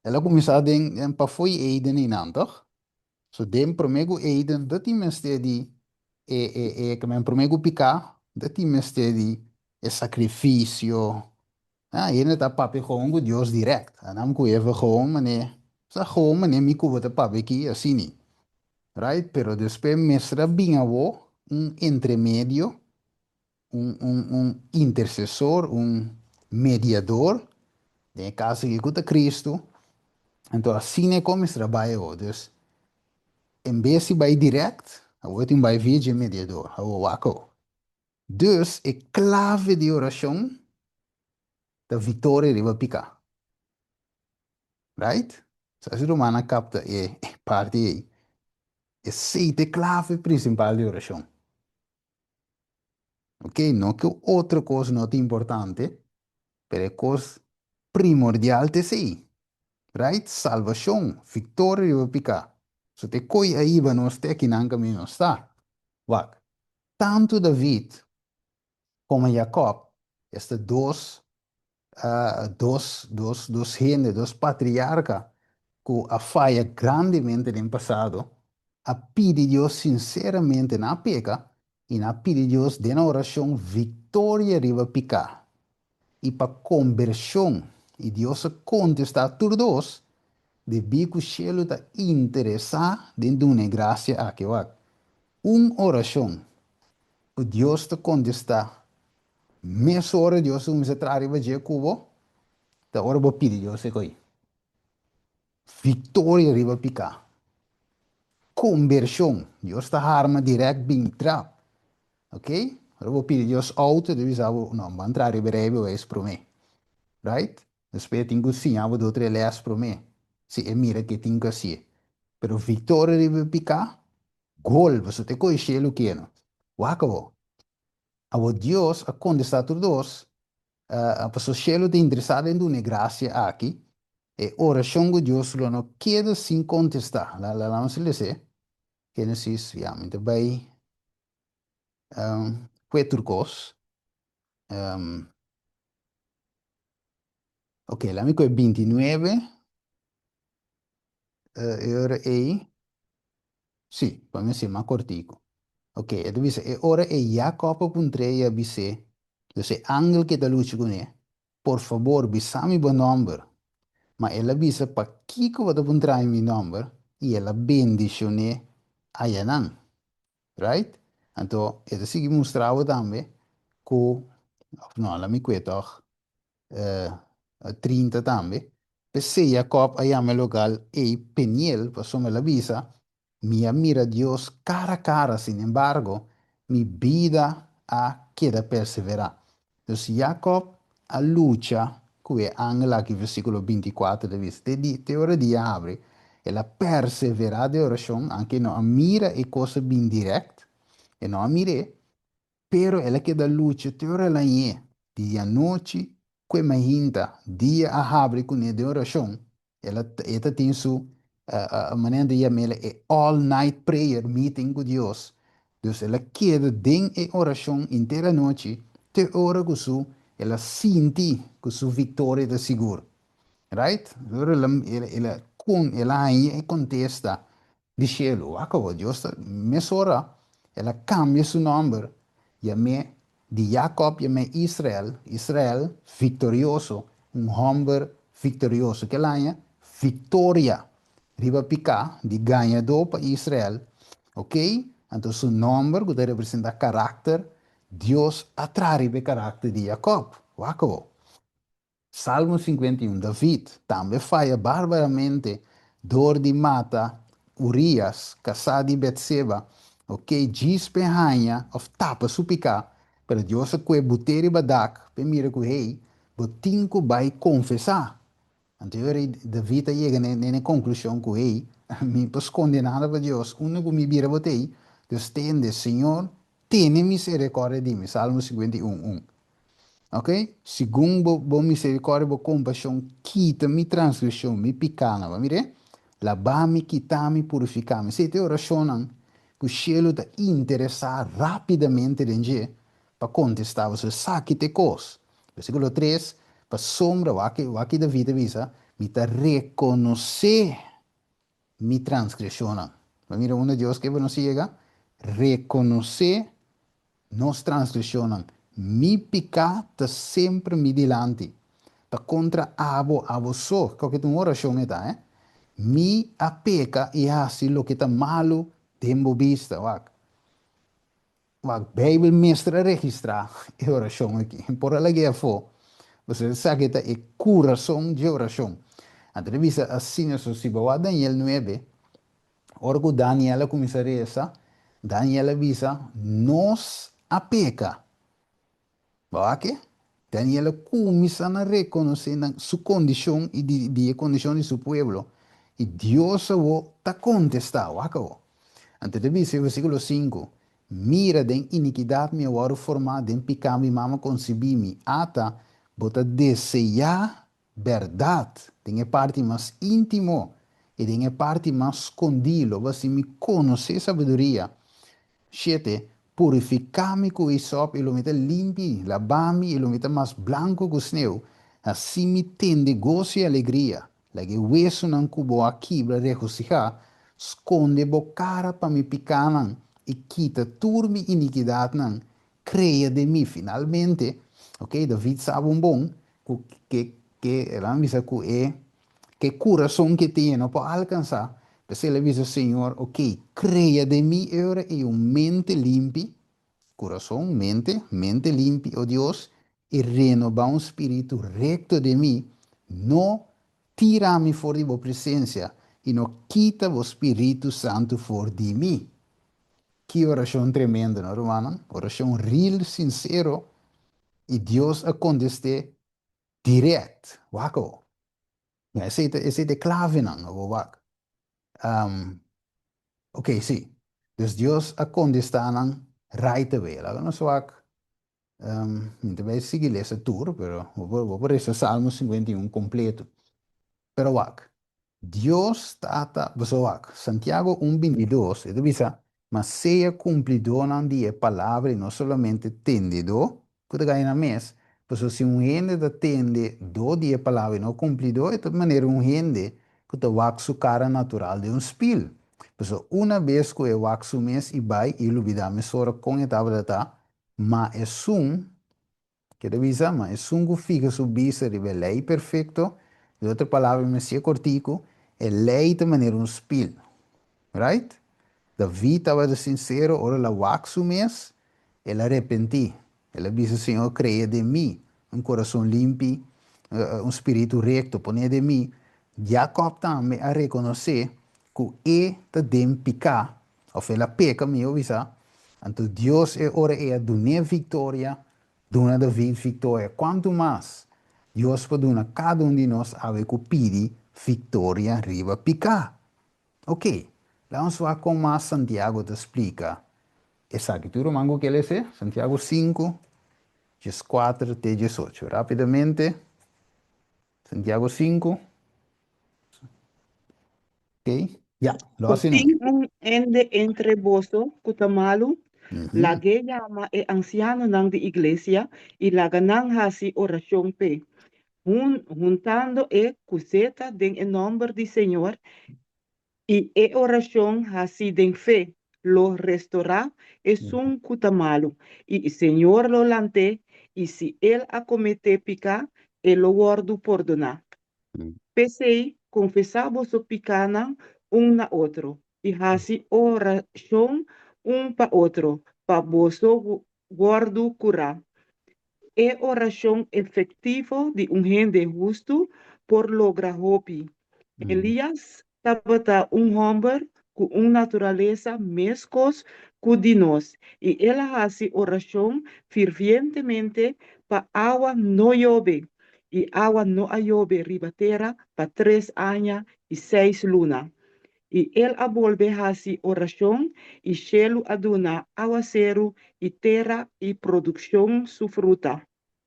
El a kuminsá den den pafó i Eden einan, tòg? So den promé ku Eden ta tin mester di e e e ke men promé ku piká ta tin mester di e sakrifisio. Ah, hende ta papia gewoon ku Dios dirèkt. Adam ku Eva gewoon manera, sa gewoon manera mi ku bo ta papia aki, asini. Right? Pero despues mester a bin awó un entremedio un, un, un intersesor, un mediador, den e kaso aki ku ta Kristu, anto asina e kuminsá bai awor. Dus, en bes di bai dirèkt, awor tin bai via dje mediador, awor wak awor. Dus, e klave di orashon ta viktoria riba piká. Right? Sa si rumannan kapta e parti ei. Esei ta e klave prinsipal di orashon. Ok, no ku otro kos no ta importante, pero e kos primordial ta esei. Right? Salvashon, viktoria riba piká. So ta e koi a hiba nos te akinan kaminda nos ta. Wak, tantu David komo Jakòb, esta dos dos dos dos hende, dos patriarka ku a faya grandemente den pasado, a pidi Dios sinseramente, nan a peka i nan a pidi Dios den nan orashon viktoria riba piká i pa kombershon, i Dios a kontestá tur dos, debí ku shelu ta interesá den duna e grasia aki. Wak, un orashon ku Dios ta kontestá Mesora Dios a kuminsá traha riba dje ku bo, ta ora bo pidi Dios e koi. Viktoria riba piká. Kombershon. Dios ta harma dirèkt bin trap. Ok? Ora bo pidi Dios outo, e ta bisa bo, no, ban traha riba e rijbewijs promé. Right? Despues e tin ku siña bo do tres lès promé, si e mira ke tin ku hasié. Pero viktoria riba piká, gol, pasobra ta e koi shelu keno. Wak abo. Awor Dios a kontestá tur dos, Pasobra shelu ta interesá den duna e grasia aki, e orashon ku Dios lo no keda sin kontestá. La la nos lesa Génesis, ya, mi ta bai kue tur kos. Ok, laat mi kue 29, e ora ei. Sí, pa mi hasié mas kortiku. Ok, e ta bisa, e ora ei Jakòb a puntr'é i a bis'é, Dus e angel ke ta lucha kuné, por fabor, bisa mi bo nòmber. Ma el a bisa, Pakiko bo ta puntra mi mi nòmber? I el a bendishon'é ayanan. Right? Anto, e ta sigui mustra bo tambe ku, òf no, laat mi kue tòg. 30 tambe. P'esei Jakòb a yama e logal ei Peniel, pasobra el a bisa, Mi a mira Dios kara kara, sinembargo, mi bida a keda perseverá. Dus Jakòb a lucha ku e angel aki, versíkulo 24 ta bisa, te di, te ora dia habri. El a perseverá den orashon, anke e no a mira e kos a bin dirèkt, e no a mir'é, pero el a keda lucha te ora el a hañ'é. Di anochi ku e mainta, dia a habri kuné den orashon, el a e ta tin su manera di yam'el e all night prayer meeting ku Dios. Dus el a keda den e orashon henter anochi te ora ku su el a sinti ku su viktoria ta sigur. Right? Ora el a el a kon el a haña e kontesta di shelu. Wak awor, Dios ta mesora el a kambia su nòmber, yam'é di Jakòb yam'é Israel, Israel viktorioso, un hòmber viktorioso. Kel aña viktoria riba piká di gañadó pa Israel, ok, anto su nòmber ku ta representá karakter, Dios a traha riba e karakter di Jakòb. Wak awor. Salmo 51, David tambe faya barbaramente dor di mata Urias, kasá di Betseba. Ok, djis p'e haña òf tapa su piká, pero Dios a kue but'é riba dak p'e mira ku, hey, bo tin ku bai konfesá. Anto e rei David a yega na e konklushon ku, hey, mi por skonde nada pa Dios, unda ku mi bira bo t'ei, Dios tende, Señor, tene miserikòrdia di mi. Salmo 51, un. Ok, segun bo bo miserikòrdia, bo kompashon, kita mi transgreshon, mi pikánan. Bo a mir'é? Labá mi, kita mi, purifiká mi. Esei ta e orashonnan ku shelu ta interesá rápidamente den dje pa kontestá bo. So esaki ta e kos. Versíkulo tres, Pasobra, wak wak David a bisa, mi ta rekonosé mi transgreshonnan. Bo a mira unda Dios ke pa nos yega? Rekonosé nos transgreshonnan. Mi piká ta semper mi dilanti. Ta kontra abo, abo so. Koke ta un orashon e ta, eh? Mi a peka i hasi loke ta malu den bo bista. Wak. Wak, Beibel mester a registrá e orashon aki. Por a lag'é afó. Pasobra esaki ta e kurason dje orashon. Anto ta bisa asina, so si bo wak Daniel nuebe, Ora ku Daniel a kuminsá resa, Daniel a bisa, Nos a peka. Bo a ke? Daniel a kuminsá na rekonosé nan su kondishon i di di e kondishon di su pueblo, i Dios awor ta kontestá. Wak awor. Anto e ta bisa e versíkulo sinku, Mira, den inikidat mi a wòrdu formá, den piká mi mama konsibí mi. Ata, bo ta deseá Bèrdat, den e parti mas íntimo i den e parti mas skondí lo bo hasi mi konosé sabiduria. Shete, Purifiká mi ku isòp i lo mi ta limpi, labá mi i lo mi ta mas blanku ku sneu. Hasi mi tende goso i alegria, laga e wesunan ku bo a kibra regosihá. Skonde bo kara pa mi pikánan i kita tur mi inikidatnan. Krea den mi. Finalmente, ok, David sa bon bon ku ke ke el a bisa ku e ke kurason ke tin e no por alkansá. P'esei el a bisa Señor, ok, krea den mi e ora ei un mente limpi, kurason, mente, mente limpi, o Dios, i renobá un spiritu rekto den mi. No tira mi for di bo presensia i no kita bo spiritu santu for di mi. Ki orashon tremendo, no rumannan? Orashon real, sinsero, i Dios a kontest'é dirèkt. Wak awor. Ya, esei ta, esei ta e klavenan, awor wak. Um, ok, sí. Dus Dios a kontestá nan right away. Laga nos wak, um, mi ta bai sigui lesa tur, pero bo por, bo por resa Salmo 51 kompleto. Pero wak, Dios Tata, boso wak, Santiago un bintidos, e ta bisa, Ma sea kumplidónan di e palabra i no solamente tendedó, ku ta gana nan mes, pasobra si un hende ta tende dó di e palabra i no kumplidó, e ta manera un hende ku ta wak su kara natural den un spil. Pasobra una bes ku e wak su mes i bai i lubidá mesora kon e tabata ta, ma esun Ke ta bisa? Ma esun ku fiha su bista riba e lei perfekto, di otro palabra mi mester kortiku, e lei ta manera un spil. Right? David tabata sinsero ora el a wak su mes, el a repentí. El a bisa, Señor, krea den mi un kurason limpi, un spiritu rekto, pon'é den mi. Jakòb tambe a rekonosé ku e ta den piká, òf el a peka, mihó bisa, anto Dios e ora ei a dun'é viktoria Duna David viktoria. Kuantu mas Dios por duna kada un di nos awe ku pidi viktoria riba piká? Ok, laga nos wak kon mas Santiago ta splika esaki. Tur ruman ku ke lese Santiago 5, 14 te 18. Rápidamente, Santiago 5. Ok, ya, lo Ku hasi no. tin un hende entre boso ku ta malu, lag'é yama e ansianonan di iglesia i laga nan hasi orashon p'e, hun huntando e ku zeta den e nòmber di Señor, i e orashon hasí den fe lo restorá esun ku ta malu, i Señor lo lant'é, i si el a kometé piká, e lo wòrdu pordoná. P'esei, konfesá boso pikánan un na otro i hasi orashon un pa otro pa boso wòrdu kurá. E orashon efektivo di un hende hustu por logra hopi. Elías tabata un hòmber ku un naturalesa meskos ku di nos, i el a hasi orashon firvientemente pa awa no yobe, i awa no a yobe riba tera pa tres aña i seis luna. I el a bolbe hasi orashon, i shelu a duna awaseru i tera i produkshon su fruta.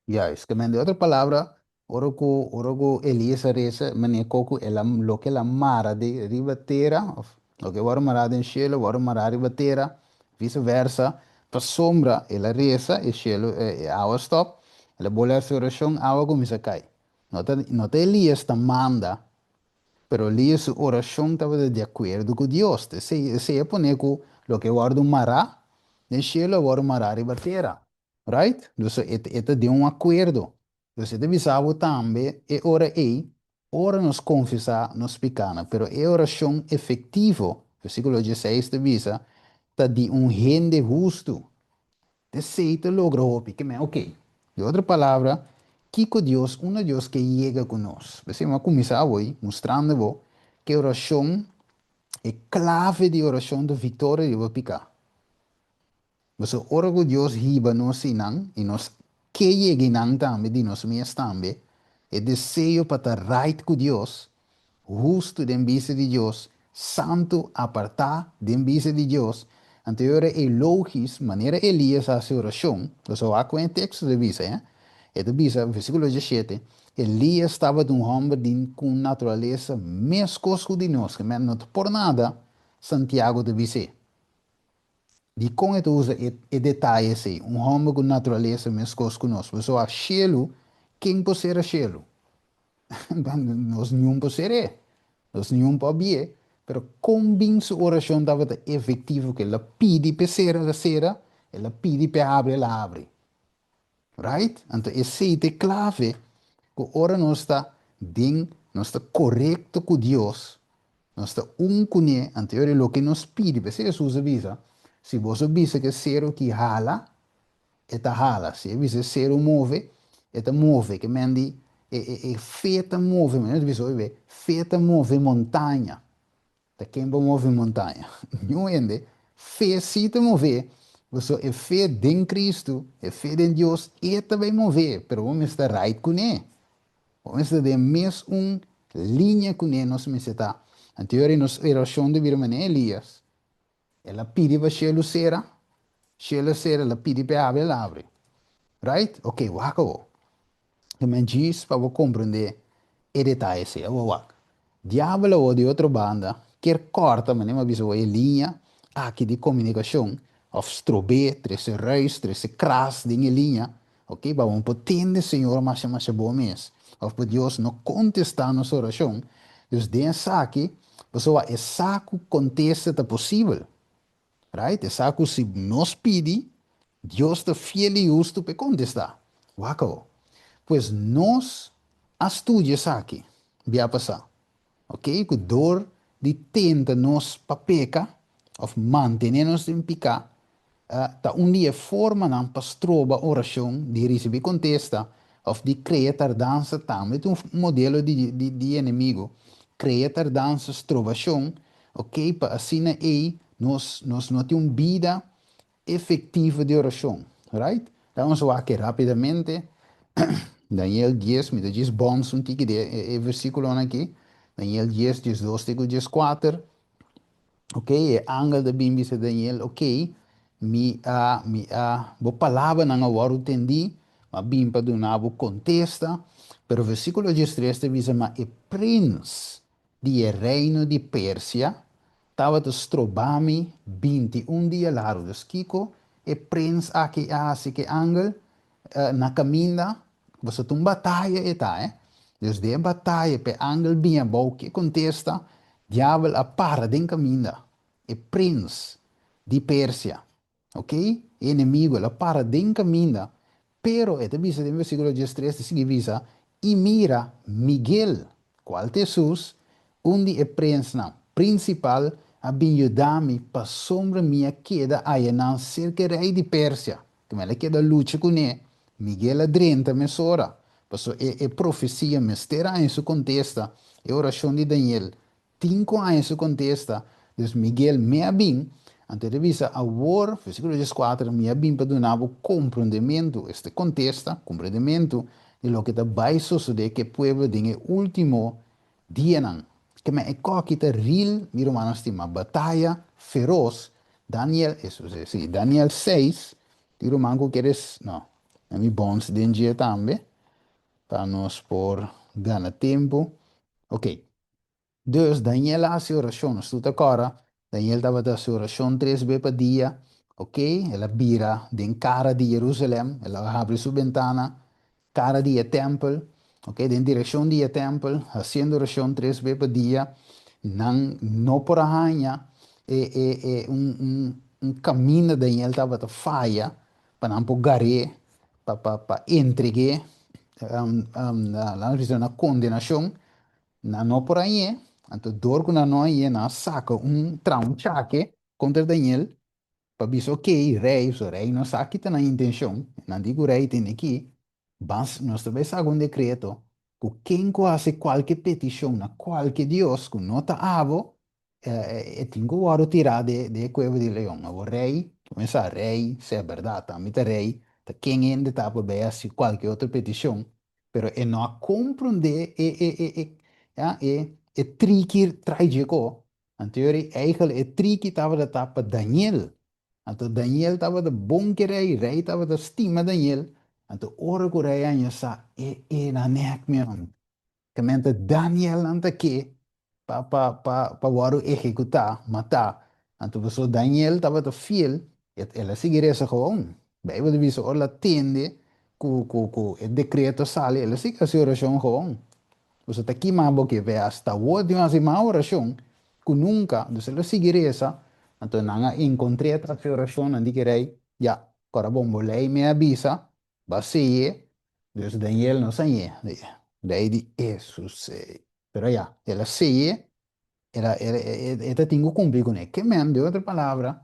Juist, ke men di otro palabra, ora ku ora ku Elias a resa, manera ko ku el a loke el a mara di riba tera, òf loke a wòrdu mará den shelu a wòrdu mará riba tera, vise versa, pasobra el a resa e shelu e awa stòp, el a bolbe hasi orashon, awa kuminsá kai. No ta no ta Elias ta manda, pero Elias su orashon tabata di akuerdo ku Dios, esei esei a pone ku loke a wòrdu mará den shelu a wòrdu mará riba tera. Right? Dus e e ta den un akuerdo. Dus e ta bisa bo tambe e ora ei, ora nos konfesá nos pikánan, pero e orashon efektivo, versíkulo dieseis ta bisa, ta di un hende hustu. Esei ta logra hopi. Ke men, oké. Di otro palabra, kiko Dios, unda Dios ke yega ku nos? P'esei mi a kuminsá awor mustrando bo ke orashon, e klave di orashon ta viktoria riba piká. Pasobra ora ku Dios hiba nos einan, i nos ke yega einan tambe di nos mes tambe, e deseo pa ta right ku Dios, hustu den bista di Dios, santu, apartá den bista di Dios, anto e ora ei logis, manera Elias a hasi orashon, pasobra wak kon e teksto ta bisa, eh? E ta bisa, versíkulo diesshete, Elias tabata un hòmber di ku un naturalesa meskos ku di nos, ke men no ta por nada, Santiago ta bis'é. Dikon e ta usa e e detaye esei? Un hòmber ku naturalesa meskos ku nos. Pasobra shelu, ken por sera shelu? Nos niun por ser'é. Nos niun por abi'é. Pero kon bin su orashon tabata efektivo ku el a pidi p'e sera, el a sera, el a pidi p'e habri, el a habri. Right? Anto esei ta e klave ku ora nos ta den, nos ta korekto ku Dios, nos ta un kuné, anto e ora loke nos pidi, p'esei Hesus a bisa, si boso bisa ku e seru ki hala, e ta hala, si e bisa e seru move, e ta move, ke men di e e e fe ta move, manera nos ta bisa hopi be, fe ta move montaña. Ta ken por move montaña? Niun hende. Fe sí ta move, pasobra e fe den Cristo, e fe den Dios, e ta bay move, pero bo mester ta right kuné. Bo mester ta den mes un liña kuné nos mester ta. Anto e ora nos orashon ta bira manera Elias. El a pidi pa shelu sera, shelu a sera, el a pidi pa e abri, el a abri. Right? Ok, wak awor. Ta men djis pa bo komprendé e detaye esei. Awor wak. Diabel awor di otro banda kier kòrta, manera mi a bisa awor, e liña aki di komunikashon òf strob'é, trese ruis, trese kras den e liña, ok, pa bo no por tende Señor masha masha bo mes òf pa Dios no kontestá nos orashon. Dus den esaki, pasobra e sa ku kontesta ta posibel. Right? E sa ku si nos pidi, Dios ta fiel i hustu p'e kontestá. Wak awor. Pues nos a studia esaki bia pasá, ok, ku dor di tenta nos pa peka òf mantené nos den piká, ta un di e formanan pa stroba orashon di risibí kontesta òf di krea tardansa tambe ta un modelo di di enemigo, krea tardansa, strobashon, ok, pa asina ei nos nos no tin un bida efektivo di orashon, right? Laga nos wak rapidamente Daniel dies, mi ta djis bòns un tiki di e e versíkulonan aki, Daniel dies, diesdos te ku dieskuater. Ok, e angel ta bin bisa Daniel, ok, mi a, mi a, bo palabranan a wòrdu tendí, mi a bin pa duna bo kontesta. Pero versíkulo diestres ta bisa, ma e prins di e reino di Persia tabata stroba mi bintiun dia largu. Dus kiko e prins aki a hasi ku e angel na kaminda? Pasobra ta un bataya e ta, eh. Dus den e bataya pa e angel bin abou ku e kontesta, Diabel a para den kaminda, e prins di Persia, ok, e enemigu, el a para den kaminda, pero e ta bisa den versíkulo diestres, ta sigui bisa, I mira, Miguel, kual ta Hesus, un di e prinsnan prinsipal, a bin yuda mi, pasobra mi a keda ayanan serka e rei di Persia. Ku el a keda lucha kuné, Miguel a drenta mesora, pasobra e e profesia mester a haña su kontesta, e orashon di Daniel tin ku haña su kontesta. Dus Miguel me a bin, anto e ta bisa, Awor, versíkulo dieskuater, mi a bin pa duna bo komprondementu, esta kontesta, komprondementu, di loke ta bai sosodé ku e pueblo den e último dianan. Keme e kòki ta ril, mi rumannan stimá, bataya feros Daniel, eso si, si, Daniel 6, di ruman ku kere, no, na mi bons den dje tambe, pa nos por gana tempu. Ok, dus Daniel a hasi orashon, nos tur ta kòrda, Daniel tabata hasi orashon tres be pa dia, ok, el a bira den kara di Jerusalèm, el a habri su bentana, Cara di e tempel, ok, den direccion di e tempel, haciendo oracion tres be pa dia, nan no por a haña e, e, e un, un, un caminda Daniel tabata faya pa nan por gar'é, pa, pa, pa entreg'é, um, um, na, laat nos bisa na condenacion, nan no por hañ'é, anto dor cu nan no hañ'é, nan a saca un, traha un chake contra Daniel, Pa bisa ok, rei, so rei no sa ki ta nan intencion, nan di cu rei tene ki, bas nos ta bay saca un decreto cu ken cu haci cualke peticion na cualke dios cu no ta abo, e tin cu wordo tira de e cueva di leon. Awor rei, cuminsa rei, si e berdad ami ta rei, ta ken hende ta pa bay haci cualke otro peticion, pero e no a comprende e e e e ya e e triki trai dje co, Anto yori eigel e triki tabata ta pa Daniel. Anto Daniel tabata bon ke rei, rei tabata stima Daniel. Anto ora ku rei haña sa e e na nek mi homber. Ke men ta Daniel nan ta ke pa pa pa pa wòrdu ehekutá, matá. Anto pasobra Daniel tabata fiel, el a sigui resa gewoon. Beibel ta bisa ora el a tende ku ku ku e dekreto a sali, el a sigui hasi orashon gewoon. Boso ta kima bo ke ve hasta awor tin hasi mas orashon ku nunka. Dus el a sigui resa, anto nan a enkontr'é tras e orashon, nan di ki rei, Ya, kòrda bon, bo lei mi a bisa, bo a sey'é, dus Daniel no sañ'é. Rei di, Esus ei. Pero ya, el a sey'é, el a, el, e ta tin ku kumpli kuné. Ke men, den otro palabra,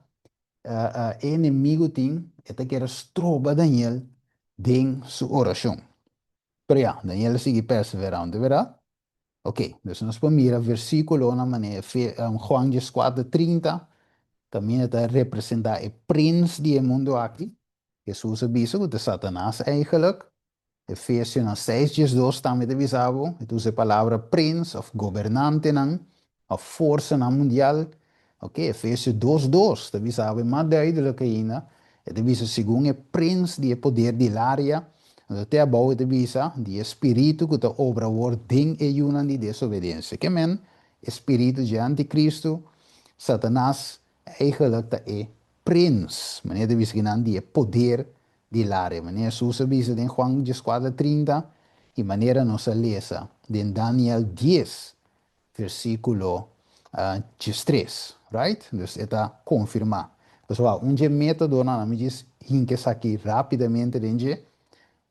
e enemigu tin, e ta kere stroba Daniel den su orashon. Pero ya, Daniel a sigui perseverá, no ta berdad? Ok, dus nos por mira versículonan manera Juan dieskuater trinta, kaminda ta representá e prins di e mundu aki. Hesus a bisa ku ta Satanas eigenlijk. Efesionan seis diesdos tambe ta bisa bo, e ta usa e palabra prins òf gobernantenan òf forsanan mundial. Ok, Efesio dos dos ta bisa bo e mas duidelik ainda, e ta bisa segun e prins di e poder di laria, anto te abou e ta bisa di e spiritu ku ta obra awor den e yunan di desobedensia. Ke men, e spiritu dje antikristu, Satanas, eigenlijk ta e prins, manera ta bisa kinan, di e poder di laria. Manera Hesus a bisa den Juan dieskuater trinta i manera nos a lesa den Daniel dies Versíkulo diestres, right? Dus e ta konfirmá. Pasobra un dje métodonan, ami djis hinka esaki rápidamente den dje,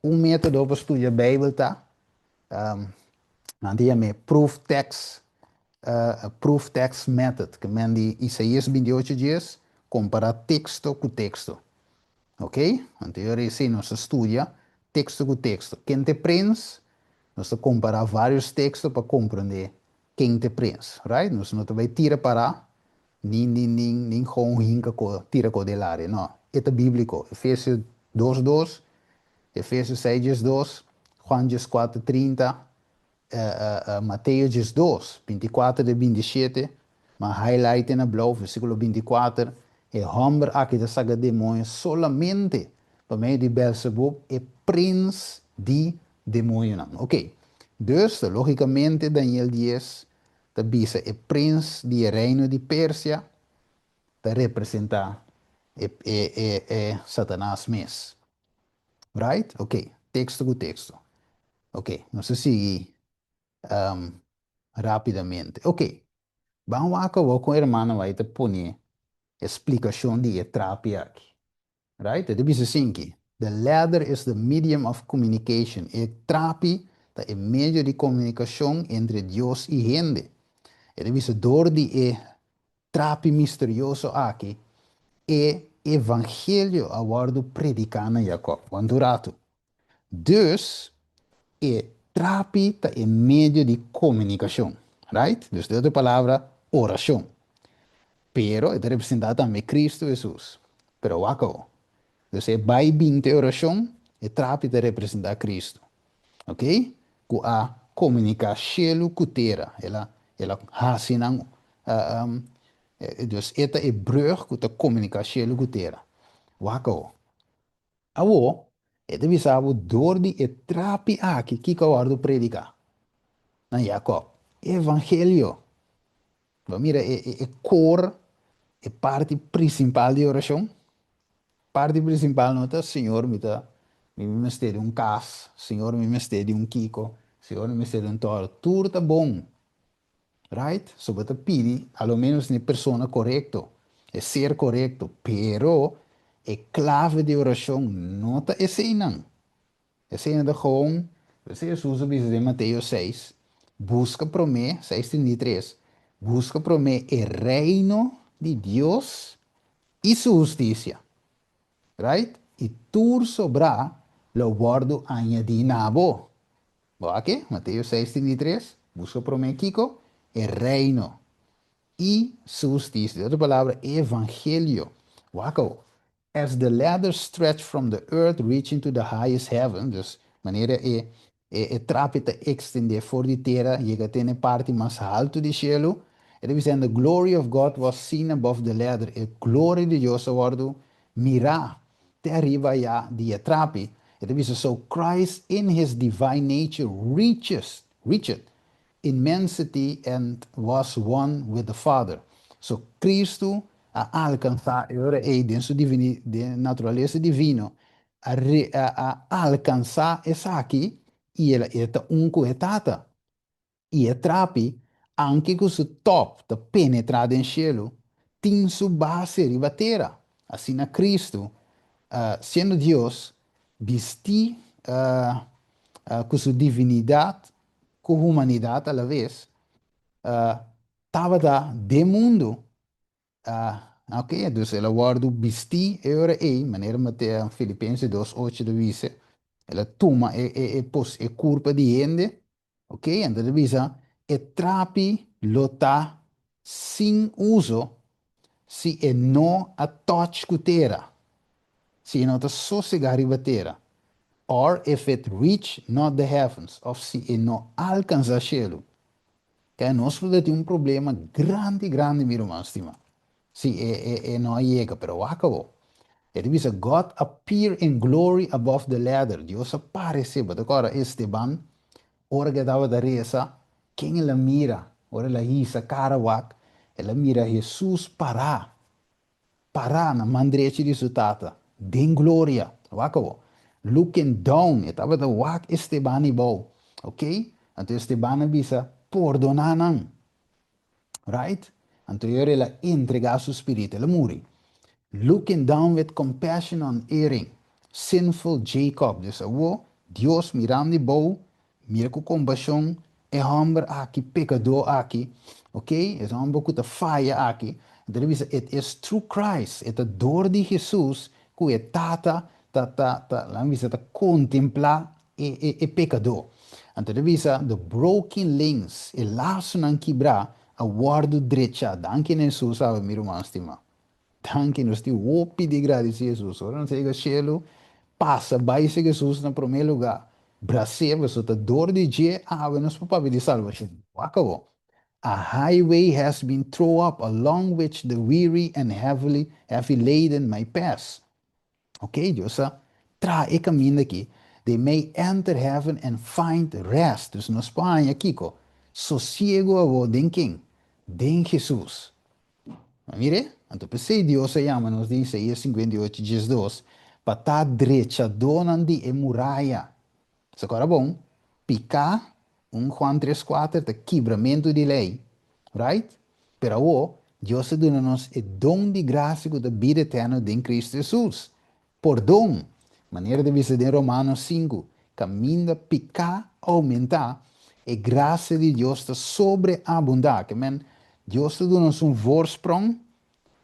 un método pa studia Beibel ta, nan ta yam'é proof text, proof text method, ke men di Isaías bintiocho djes, kompará teksto ku teksto. Ok? Anto e ora esei nos ta studia teksto ku teksto. Ken ta e prens? Nos ta kompará vários teksto pa komprondé ken ta e prens. Right? Nos no ta bai tira pará, ni ni ni ni gewoon hinka ko tira ko den laria. No. E ta bíbliko. Efesio dos dos, Efesio seis diesdos, Juan dieskuater trinta, Mateo diesdos, bintikuater te bintishete. M'a highlight na blou, versíkulo 24, e hòmber aki ta saka demoño solamente pa medio di Belzebub, e prins di demoñonan. Oké, dus lógikamente Daniel 10 ta bisa e prins di e reino di Persia ta representá e e e e Satanas mes. Right? Oké, teksto ku teksto. Oké, nos ta sigui rápidamente. Oké, ban wak awor kon hermana White ta pone e splikashon di e trapi aki. Right? E ta bisa asinki, The ladder is the medium of communication. E trapi ta e medio di komunikashon entre Dios i hende. E ta bisa dor di e trapi misterioso aki, e evangelio a wòrdu prediká na Jakòb. Wantu ratu. Dus, e trapi ta e medio di komunikashon. Right? Dus, den otro palabra, orashon. Pero e ta representá tambe Kristu Hesus. Pero wak awor. Dus e bai bin te orashon, e trapi ta representá Kristu. Ok? Ku a komuniká shelu ku tera. El a el a hasi nan dus e ta e brug ku ta komuniká shelu ku tera. Wak awor. Awor, e ta bisa bo dor di e trapi aki kiko a wòrdu prediká na Jakòb, e evangelio. Bo a mira e e e kor, e parti prinsipal di orashon? Parti prinsipal no ta, Señor, mi ta mi mester di un kas, Señor, mi mester di un kiko, Señor, mi mester di un tòrto. Tur ta bon. Right? So bo ta pidi a lo menos n'e persona korekto, e ser korekto, pero e klave di orashon no ta eseinan. Eseinan ta gewoon, p'esei Hesus a bisa den Mateo seis, Buska promé, 6:33, buska promé e reino di Dios i su hustisia. Right? I tur sobrá lo wòrdu añadí na bo. Bo a ke? Mateo 6:33, Buska promé kiko? E reino i su hustisia. Den otro palabra, e evangelio. Wak awo. As the ladder stretched from the earth reaching to the highest heaven, dus manera e e trapi ta ekstendé for di tera yega te na e parti mas haltu di shelu, e ta bisa, and the glory of God was seen above the ladder, e gloria di Dios a wòrdu mirá te ariba ayá di e trapi. E ta bisa, So Christ in his divine nature reaches, reached, immensity and was one with the Father. So Cristo a alkansá e ora ei den su divini, den naturalesa divino, a re, a, a alkansá esaki i el a, e ta un ku e Tata. I e trapi, anke ku su tòp ta penetrá den shelu, tin su base riba tera. Asina Kristu, siendo Dios, bistí ku su divinidat ku humanidat alaves, tabata den mundu. Ok, dus el a wòrdu bistí e ora ei, manera Mateo, Filipenses 2:8 ta bisa, el a tuma e, e, e pos, e kurpa di hende. Ok, anto ta bisa e trapi lo ta sin uso si e no a touch ku tera, si e no ta sosega riba tera, or if it reach not the heavens, of si e no alkansa shelu. Kaya nos lo ta tin un problema grandi grandi mi ruman stima si e e e no a yega, pero wak awor. E ta bisa God appear in glory above the ladder, Dios a parece, bo ta kòrda Esteban ora ku e tabata resa, ken el a mira? Ora el a hisa kara wak, el a mira Hesus pará, pará na man drechi di su Tata, den gloria. Wak awor. Looking down, e tabata wak Esteban ibou, ok? Anto Esteban a bisa, Pordoná nan. Right? Anto e ora el a entregá su spiritu, el a muri. Looking down with compassion on erring, sinful Jacob. Dus awor, Dios mirando di bou, mira ku kompashon e hòmber aki, pekadó aki, ok, e hòmber ku ta faya aki. Anto el a bisa, It is through Christ, e ta dor di Hesus ku e Tata ta, ta, ta, laga mi bisa, ta kontemplá e, e, e pekadó. Anto ta bisa, the broken links, e lasonan kibrá, a wòrdu drechá. Danki na Hesus awe, mi ruman stimá. Danki, nos tin hopi di gradisí Hesus. Ora nos yega shelu, pasa bai serka Hesus na promé lugá. Bras'é, pasobra ta dor di dje awe nos por papia di salbashon. Wak awor. A highway has been throw up along which the weary and heavily heavy laden may pass. Ok, Dios a traha e kaminda aki. They may enter heaven and find rest. Dus nos por haña kiko? Sosiego awor den ken? Den Hesus. A mir'é? Anto p'esei Dios a yama nos den Isaías 58, 12, pa ta drechadónan di e muraya. Sa kòrda bon, piká, un Juan tres kuater, ta kibramentu di lei, right? Pero awor, Dios a duna nos e don di grasia ku ta bida eterno den Kristu Hesus. Pordon, manera ta bisa den Romanos sinku, kaminda piká oumentá, e grasia di Dios ta sobreabundá. Ke men, Dios ta duna nos un voorsprong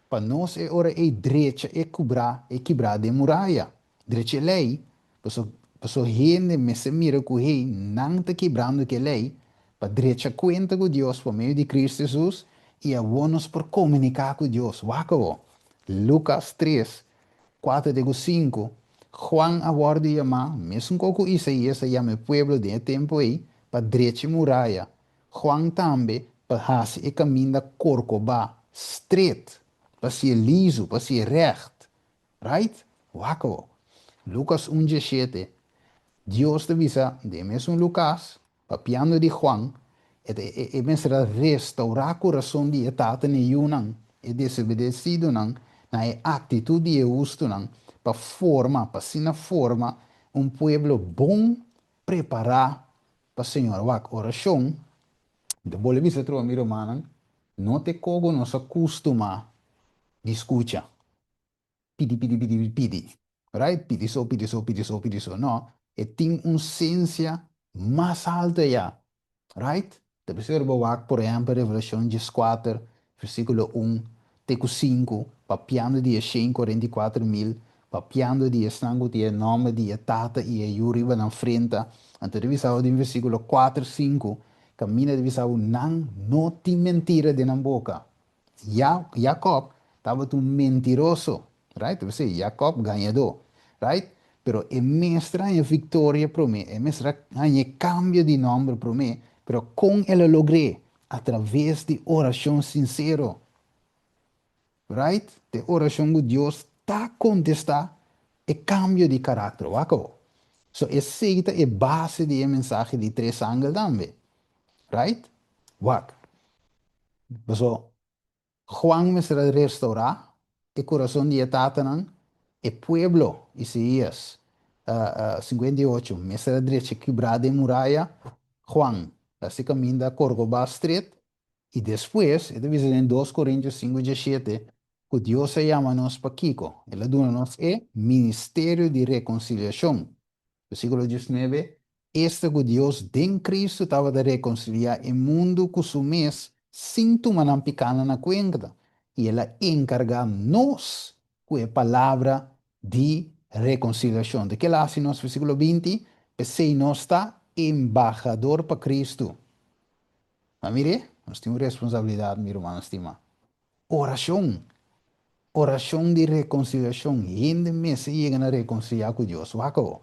pa nos e ora ei drecha e kubrá, e kibrá den muraya. Drecha e lei, paso paso hende mester mira ku hey nan ta kibrando ku e lei pa drecha kuenta ku Dios pa medio di Kristu Hesus i awor nos por komuniká ku Dios. Wak awor, Lukas tres, kuater te ku sinku, Juan a wòrdu yamá, mesun kos ku Isaías a yama e pueblo den e tempu ei, pa drecha e muraya. Juan tambe pa hasi e kaminda korkobá, stret, pa hasié lizu, pa hasié règt. Right? Wak awor. Lukas un dieshete, Dios ta bisa den mesun Lukas, papiando di Juan, e ta e mester a restaurá kurason di e tata na e yunan, e desobedesidonan, na e aktitut di e hustunan, pa forma, pa asina forma un pueblo bon prepará pa Señor. Wak, orashon, mi ta bolbe bisa atrobe mi rumannan, no ta e kogo nos a kustumá di skucha. Pidi, pidi, pidi, pidi. Right? Pidi so, pidi so, pidi so, pidi so. No, e tin un sensia mas alto ya. Right? Ta bisa ora bo wak, por ehempel, Revelashon dieskuater, versíkulo un te ku sinku, papiando di e shen 44.000, papiando di esnan ku tin e nòmber di e Tata i e Yu riba nan frenta. Anto ta bisa bo den versíkulo kuater, sinku, kaminda ta bisa bo nan no tin mentira den nan boka. Ya, Jacob tabata un mentiroso, right? Ta bisa Jacob gañadó, right? Pero e mester haña victoria promé, e mester a haña e cambio di nomber promé, pero con el a logr'é? A traves di oracion sincero, right? Te oracion cu Dios ta contestá e cambio di caracter. Wak awor. So esey ta e base di e mensahe di tres angel tambe, right? Wak. Paso, Juan mester a restaurá e kurason di e tatanan, e pueblo, Isaías 58, mester a drecha kibrá den muraya, Juan, hasi kaminda Korkobá Street, i despues, e ta bisa den Dos Korintios sinku diesshete, ku Dios a yama nos pa kiko? El a duna nos e ministerio di rekonsiliashon. Versíkulo diesnuebe, Esta ku Dios den Kristu tabata rekonsiliá e mundu ku su mes sin tuma nan pikánan na kuenta, i el a enkargá nos ku e palabra di rekonsiliashon. Di kila hasi nos? Versíkulo 20, P'esei nos ta embahador pa Kristu. Ma mir'é, nos tin un responsabilidat, mi rumannan stimá. Orashon. Orashon di rekonsiliashon. Hende mester yega na rekonsiliá ku Dios. Wak awor.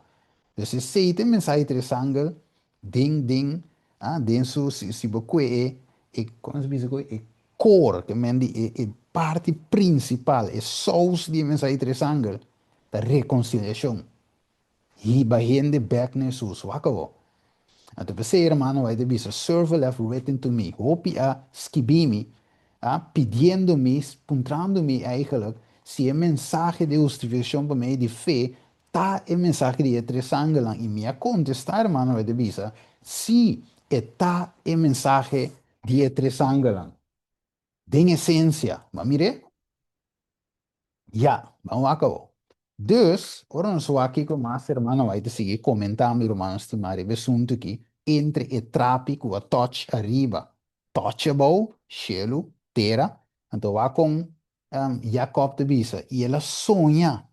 Dus esei ta e mensahe tres angel den den ah den su si si bo kue e e komo se bisa ku e core ke men di e e parti prinsipal e sous di e mensahe tres angel ta rekonsiliashon. Hiba hende bek na Hesus. Wak awor. Anto p'esei hermano White a bisa, Several have written to me, hopi a skibi mi, a pidiendo mi, puntrando mi eigenlijk, si e mensahe di hustifikashon pa medio di fe ta e mensahe di e tres angelnan. I mi a kontestá, hermano White a bisa, si, e ta e mensahe di e tres angelnan. Den esensia. Bo a mir'é? Ya, ban wak awor. Dus, ora nos wak kiko mas hermano White ta sigui komentá, mi rumannan stimá, riba e asuntu aki, entre e trapi ku a touch ariba, touch abou, shelu, tera, anto wak kon Jakòb ta bisa, i el a soña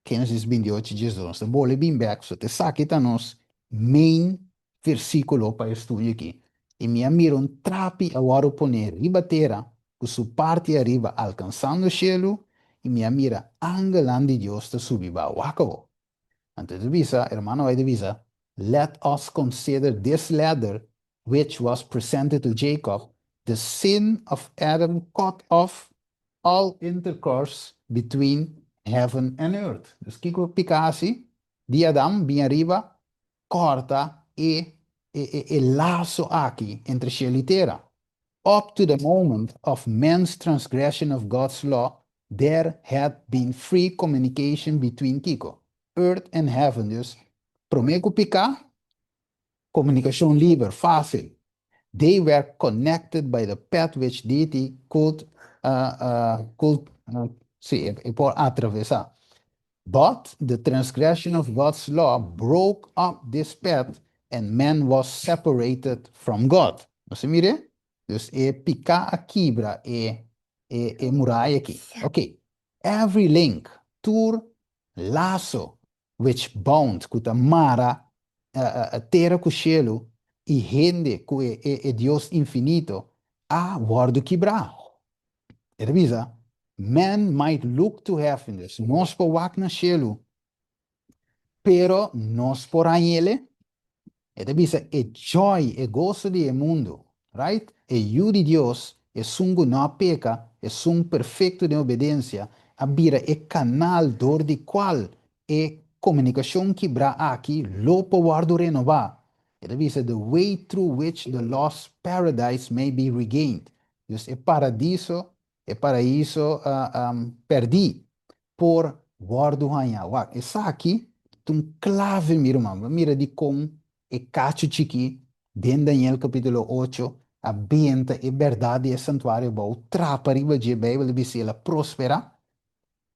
Génesis 28, 12. Nos ta bole bin bek, so ta esaki ta nos main versíkulo pa e studio aki. I mi a mira un trapi a wòrdu poné riba tera, ku su parti ariba alkansando shelu, i mi a mira angelnan di Dios ta subi baho. Wak awor. Anto e ta bisa, hermano White ta bisa, Let us consider this ladder which was presented to Jacob. The sin of Adam cut off all intercourse between heaven and earth. Dus kiko piká hasi? Di Adam bin ariba kòrta e e e laso aki entre shelu i tera. Up to the moment of man's transgression of God's law, there had been free communication between kiko? Earth and heaven. Dus promé ku piká, komunikashon liber, fásil. They were connected by the path which deity could could sí, e por atravesá. But the transgression of God's law broke up this path and man was separated from God. Nos a mira? Dus e piká a kibra e e e muraya aki. Ok. Every link, tur laso which bound, ku ta mara tera ku shelu i hende ku e e Dios infinito, a wòrdu kibrá. E ta bisa, Men might look to heaven, dus nos por wak na shelu, pero nos por hañ'ele? E ta bisa, e joy, e goso di e mundu, right? E Yu di Dios, esun ku no a peka, esun perfekto den obedensia, a bira e kanal dor di kual e komunikashon kibrá aki lo por wòrdu renobá. E ta bisa, the way through which the lost paradise may be regained. Dus e paradiso, e paraiso pèrdí por wòrdu hañá. Wak, esaki ta un klave, mi ruman. Bo mira dikon e kachu chikí den Daniel kapítulo ocho a benta e bèrdat di e santuario bou trapa riba dje. Beibel ta bisa el a prosperá.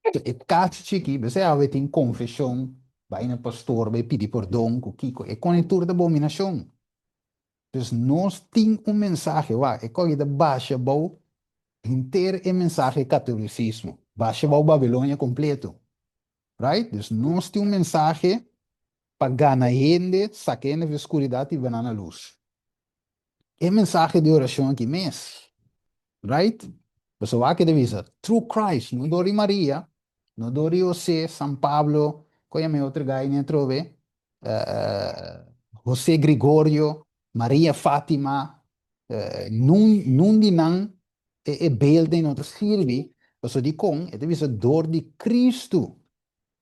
E kachu chikí, besei awe tin konfeshon, bai na pastor, bai pidi pordon ku kiko. E kone tur ta abominashon. Dus nos tin un mensahe, wak, e koki ta basha bou henter e mensahe katolisismo, basha bou Babilonia kompleto. Right? Dus nos tin un mensahe pa gana hende, saka hende for skuridat i bena na lus. E mensahe di orashon aki mes. Right? Pasobra wak e ta bisa, through Christ, no dor di Maria, no dor di Jose, San Pablo, kon yama e otro guy ni atrobe? José Gregorio, Maria Fátima, nun nun di nan e e beelden no ta sirbi, pasobra dikon? E ta bisa dor di Cristo,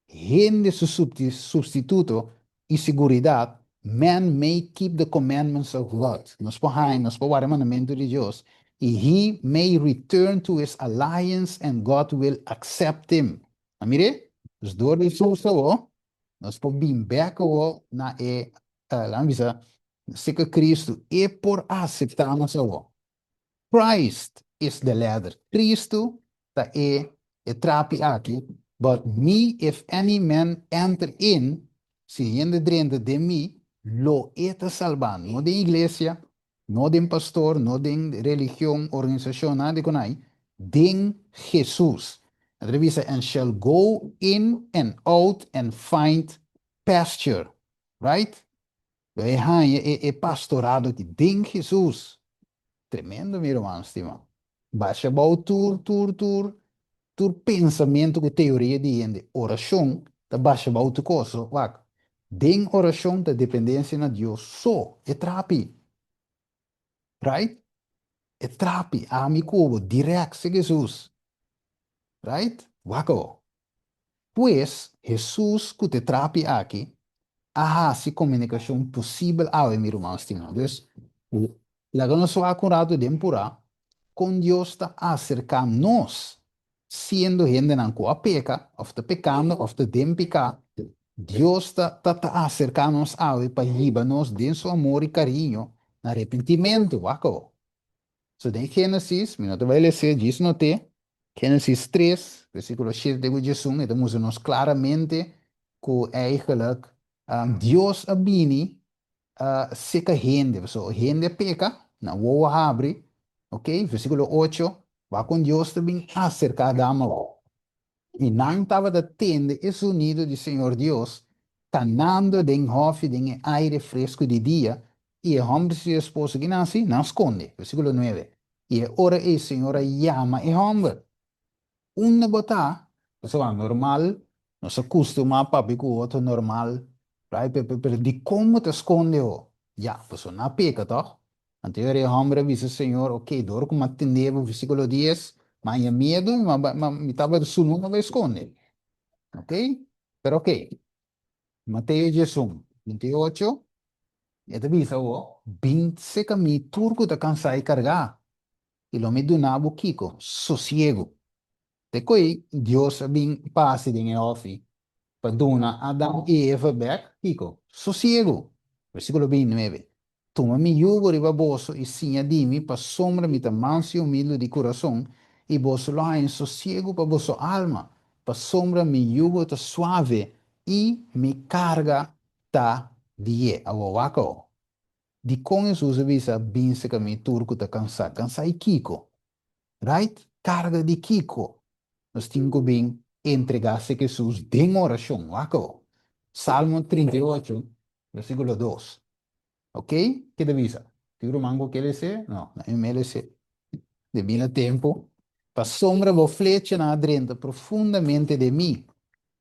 hende su substituto i seguridat, man may keep the commandments of God, nos por haña, nos por warda e mandamentu di Dios, i he may return to his alliance and God will accept him. A mir'é? Dus dor di Jesus awor, Nos por bin bek awor na e, laat me bisa, seka Cristo, e por acepta nos awor. Christ is the ladder. Cristo ta e, e trapi aki, but me if any man enter in, si hende drenta den mi, lo e ta salba. No den iglesia, No den pastor, no den religion, organisacion, nada di conai, den Jesus. E ta bisa, and shall go in and out and find pasture. Right? Lo e haña e, e pastorado aki den Jesus. Tremendo, mi ruman stima. Basha bou tur, tur, tur, tur pensamentu ku teoria di hende. Orashon ta basha bou tur kos. So, wak, den orashon ta dependensia na Dios so. E trapi. Right? E trapi, ami ku bo, dirèk si Hesus. Right? Wak awor. Pues, Hesus ku ta e trapi aki a hasi komunikashon posibel awe, mi ruman stimá. Dus, laga nos wak un ratu den purá kon Dios ta aserká nos, siendo hendenan ku a peka, òf ta pekando, òf ta den piká. Dios ta ta ta aserká nos awe pa hiba nos den su amor i kariño na arepentimentu. Wak awor. So den Génesis, mi no ta bai les'é, djis not'é, Génesis tres, versíkulo shete te ku diesun, e ta mustra nos klaramente ku eigenlijk Dios a bini seka hende, pasobra hende a peka, nan wowo a habri, ok, versíkulo ocho, wak kon Dios ta bin aserká Adam awor. I nan tabata tende e zonido di Señor Dios kanando den hòfi den e aire fresku di dia, i e hòmber i su esposa ki nasi, nan skonde. Versíkulo nuebe, I e ora ei Señor a yama e hòmber, Unda bo ta? Pasobra normal, nos a kustumá papia ku otro normal, right? Pero dikon bo ta skonde ho? Ya, pasobra nan a peka, tòg? Anto e hòmber a bisa Señor, Ok, dor ku mi a tende bo, versíkulo dies, mi a haña miedu i mi tabata sunú, mi a bai skonde. Ok? Pero ok, Mateo 11, 28, e ta bisa bo, Bin seka mi tur ku ta kansá i kargá, i lo mi duna bo kiko? Sosiegu. Te koe Dios a bin pasa den e hòfi pa duna Adam i Eva bèk kiko? Sosiegu. Versíkulo 29, Tuma mi yugo riba boso i siña di mi, pasobra mi ta mansu i humilde di kurason, i boso lo haña sosiegu pa boso alma, pasobra mi yugo ta suave i mi karga ta lié. Awor wak awor. Dikon Hesus a bisa, Bin serka mi tur ku ta kansá? Kansá i kiko? Right? Karga di kiko? Nos tin ku bin entregá serka Hesus den orashon. Wak awor. Salmo 38, versíkulo 2. Ok? Ke ta bisa? Tin ruman ku ke lese? No, na mi me lese. Debí na tempu, pasobra bo flechanan a drenta profundamente den mi,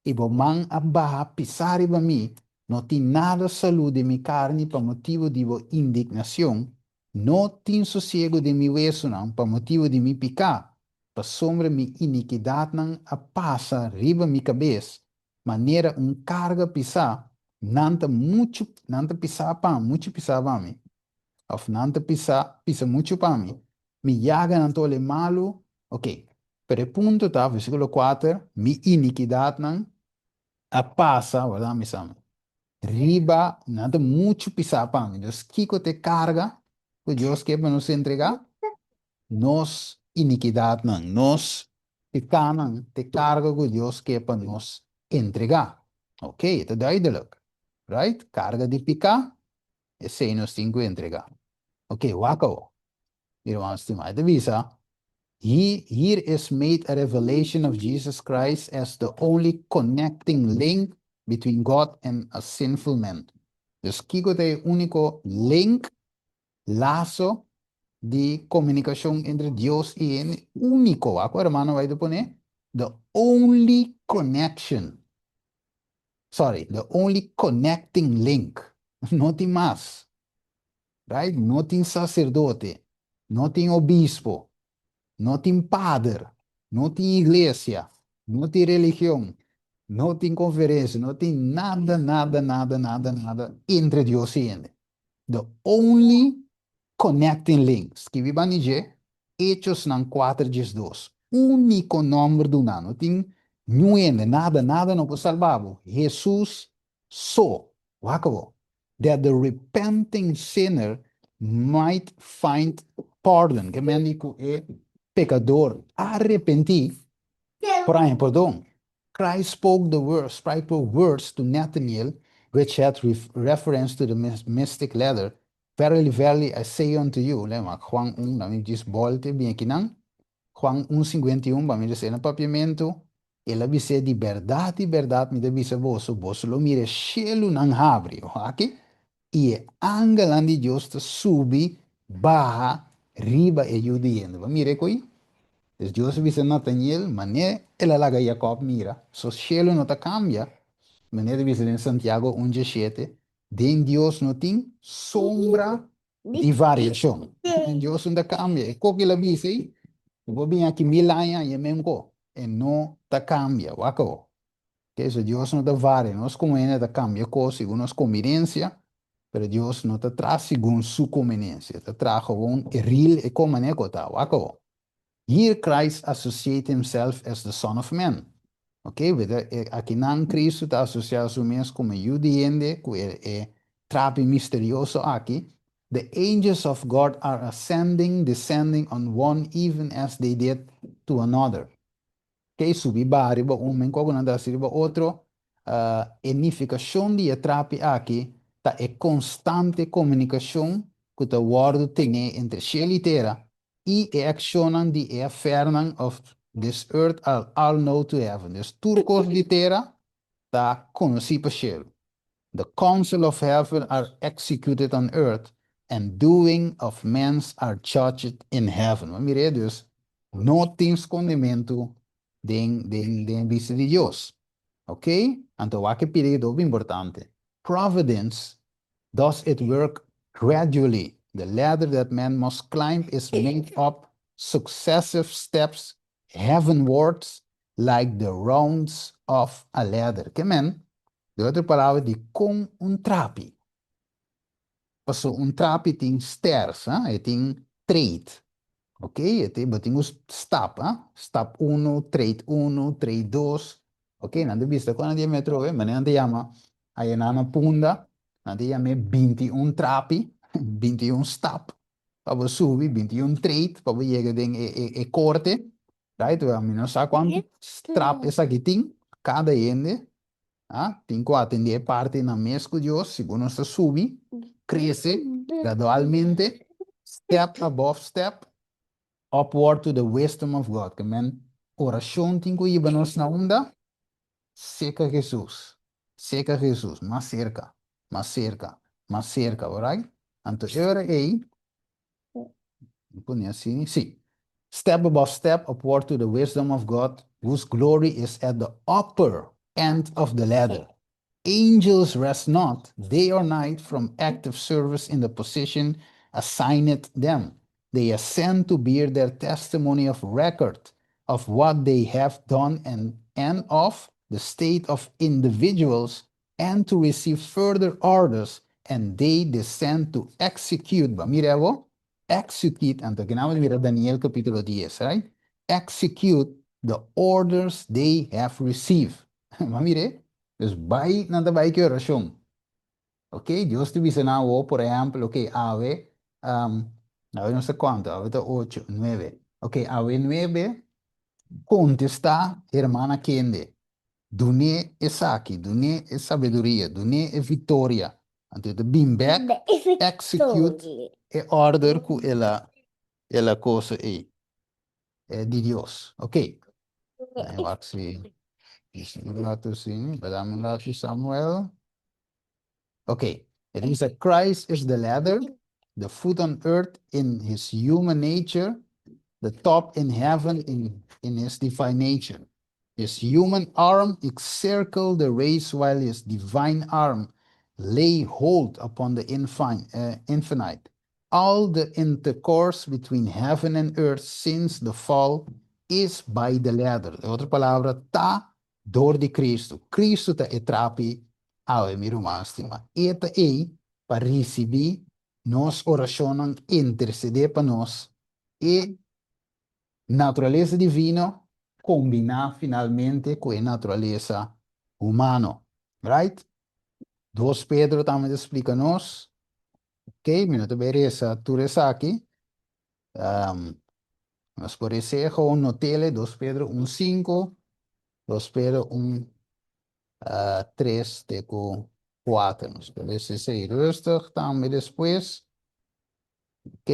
i bo man a baha pisá riba mi, no tin nada salú den mi karni pa motibu di bo indignashon, no tin sosiegu den mi wesunan pa motibu di mi piká, pasobra mi inikidatnan a pasa riba mi kabes, Manera un karga pisá, nan ta muchu, nan ta pisá pa mi, muchu pisá pa mi. Òf nan ta pisá, pisa muchu pa mi. Mi yaganan ta ole malu. Oké, pero e punto ta, versíkulo kuater, mi inikidatnan a pasa, wardá mi sa, riba, nan ta muchu pisá pa mi. Dus kiko ta e karga ku Dios ke pa nos entregá? Nos inikidatnan, nos Pikánan ta e karga ku Dios ke pa nos entregá. Ok, e ta duidelik. Right? Karga di piká, esei nos tin ku entregá. Ok, wak awor. Mi ruman stimá, e ta bisa, He, here is made a revelation of Jesus Christ as the only connecting link between God and a sinful man. Dus kiko ta e úniko link Laso di komunikashon entre Dios i hende úniko. Wak ku hermano bai ta pone? The only connection. Sorry, the only connecting link. No tin mas. Right? No tin saserdote, no tin obispo, no tin pader, no tin iglesia, no tin religion, no tin konferensia, no tin nada, nada, nada, nada, nada entre Dios i hende. The only connecting link, skibi bani dje, Hechosnan kuater 12. Úniko nòmber duná, no tin niun hende, nada, nada no por salba bo, Hesus so. Wak awor, That the repenting sinner might find pardon, ke men di ku e pekador arepentí por haña pordon. Christ spoke the words, spoke words to Nathaniel, which had reference to the mystic letter, Verily, verily, I say unto you, lei wak Juan un, na mi djis bolte bin akinan, Juan un 51, pa mi lesa na papiamentu, El a bis'é, Di bèrdat, di bèrdat, mi ta bisa boso, boso lo mira e shelunan habri, wak, i e angelnan di Dios ta subi baha riba e Yu di hende. Bo mira e ko'i? Pues Dios a bisa Nataniel, Manera el a laga Jakòb mira, so shelu no ta kambia. Manera ta bisa den Santiago un 17, den Dios no tin sombra di variashon. Dios no ta kambia. E kok el a bisa ei, bo por bin aki mil aña i e mes kos, e no ta kambia. Wak awor. Ke so Dios no ta varia. Nos komo hende ta kambia kos segun nos kombinensia, pero Dios no ta traha segun su kombinensia. E ta traha gewoon e ril e kon manera ku e ta. Wak awor. Here Christ associate himself as the Son of Man. Ok, weta e akinan Cristo ta asocia su mes como e Yu di hende cu e e trapi misterioso aki. The angels of God are ascending, descending on one even as they did to another. Ok, subi baha riba un, men cu nan ta haci riba otro. E nificacion di e trapi aki ta e constante comunicacion cu ta wordo tene entre cielo y tera I e akshonnan di e afernan of this earth are all known to heaven. Dus tur kos di tera ta konosí pa shelu. The counsel of heaven are executed on earth, and doing of mens are judged in heaven. Bo mira e dus no tin skondementu den den den bista di Dios. Ok? Anto wak e pida ki ta hopi importante. Providence does it work gradually. The ladder that man must climb is made up successive steps heavenwards like the rounds of a ladder. Ke men, den otro palabra, di kon un trapi. Paso un trapi tin stairs, ha? E tin trade. Ok, e tin, bo tin un stap, ha? Stap uno, trade uno, trade dos. Ok, nan ta bisa kon nan ta yama e atrobe, manera nan ta yama ayenan na Punda, nan ta yama e 21 trapi, 21 stap pa bo subi, 21 trade pa bo yega den e, e, e korte. Right? Well, mi no sa kuantu trap esaki tin, kada hende ah, tin ku atendé e parti nan mes ku Dios, segun nos ta subi, krese gradualmente, step above step, upward to the wisdom of God. Ke men, orashon tin ku hiba nos na unda? Serka Hesus. Serka Hesus, mas serka, mas serka, mas serka, alright? Anto e ora ei, mi pone asina, si. Step above step, upward to the wisdom of God, whose glory is at the upper end of the ladder. Angels rest not, day or night, from active service in the position assigned them. They ascend to bear their testimony of record of what they have done and, and of the state of individuals and to receive further orders and they descend to execute. Ba mira bo? Execute, anto ke nan mira Daniel capítulo 10, right? Execute the orders they have received. Ba mire? Dus bai, nan ta bai ki orashon. Ok, Dios ta bisa nan awo, por ehempel, ok, awe, um, awe no sa kuantu, awe ta ocho, nuebe. Ok, awe nuebe, kontestá hermana kende, dun'é esaki, dun'é e sabiduria, dun'é e viktoria. Anto e ta bin bèk, execute e order ku el a, el a kosa ei, di Dios. Ok, wak si, un ratu si, dame un ratu Samuel. Ok, e ta bisa Christ is the ladder, the foot on earth in his human nature, the top in heaven in, in his divine nature. His human arm encircled the race while his divine arm lay hold upon the infin infinite. All the intercourse between heaven and earth since the fall is by the ladder. Den otro palabra, ta dor di Cristo. Cristo ta e trapi awe, mi ruman stima. E ta ei pa ricibi nos oracionnan, intercede pa nos. E naturalesa divino combina finalmente cu e naturalesa humano. Right? 2 Pedro tambe ta splica nos. Ok, mi no ta bay reza tur esaki. Um, nos por reza gewoon notele 2 Pedro 1 5, 2 Pedro 1 uh, 3 te cu 4. Nos por reza esey rustig tambe despues. Ok.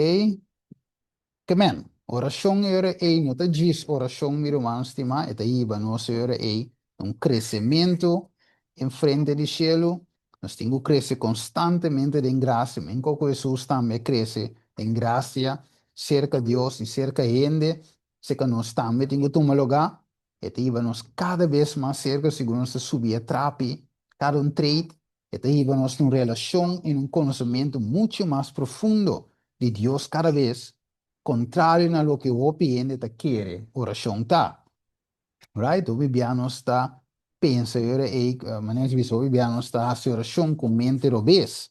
Ke men, orashon e ora ei no ta djis orashon, mi ruman stimá, e ta hiba nos e ora ei na un kresementu en frente di shelu. Nos tin ku krese konstantemente den grasia, men ku Hesus tambe a krese den grasia serka Dios i serka hende, serka nos tambe tin ku tuma lugá. E ta hiba nos kada bes mas serka segun nos ta subi e trapi, kada un trade, E ta hiba nos na un relashon i un konosementu muchu mas profundo di Dios kada bes, kontrario na loke hopi hende ta kere orashon ta. Right? Hopi bia nos ta pensa e ora ei, manera nos bisa, hopi bia nos ta hasi orashon ku mente robes,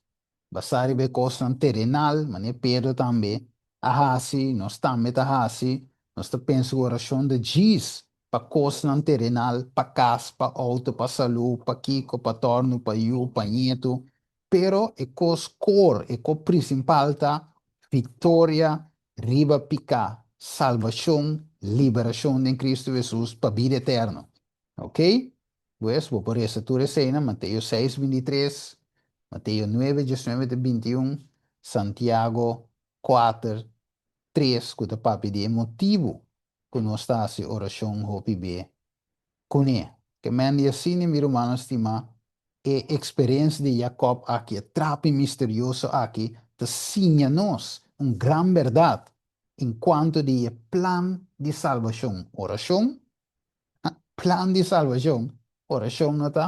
basá riba e kosnan terenal, manera Pedro tambe a hasi, nos tambe ta hasi. Nos ta pensa ku orashon ta djis pa kosnan terenal, pa kas, pa outo, pa salú, pa kiko, pa tòrnu, pa yu, pa ñetu. Pero e kos kor, e kos prinsipal ta viktoria riba piká, salbashon, liberashon den Kristu Hesus pa bida eterno. Ok? Pues, bo por resa tur eseinan, Mateo seis, 23, Mateo nuebe, diesnuebe te bintiun, Santiago kuater, tres, ku ta papia di e motibu ku nos ta hasi orashon hopi be kuné. Ke men di asina, mi rumannan stimá, e eksperensia di Jakòb aki, e trapi misterioso aki, ta siña nos un gran bèrdat en kuanto di e plan di salbashon. Orashon? Plan di salbashon? Orashon no ta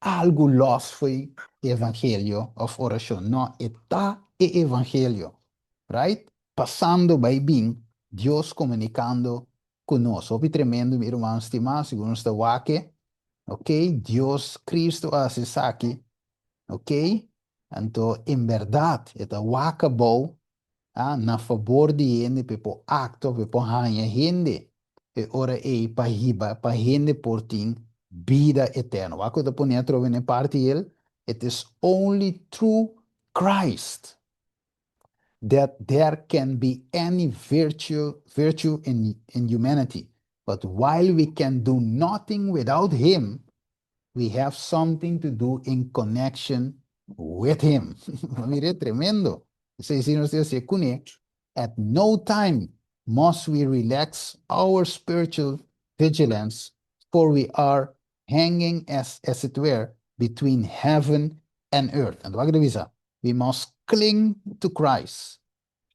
algu lòs fo'i e evangelio òf orashon. No, e ta e evangelio. Right? Pasando bai bin, Dios komunikando ku nos. Hopi tremendo, mi ruman stimá, segun nos ta wak e. Ok, Dios, Cristo a hasi esaki. Ok, anto en bèrdat e ta wak abou a na fabor di hende pa e por aktua, pa e por haña hende e ora ei pa hiba pa hende por tin bida eterno. Wak ku ta pone atrobe na e parti el, It is only through Christ that there can be any virtue, virtue in, in humanity. But while we can do nothing without him, we have something to do in connection with him. Mire, tremendo. Esei si nos tin hasié kuné. At no time must we relax our spiritual vigilance, for we are hanging as, as it were between heaven and earth. Anto wak ta bisa, we must cling to Christ,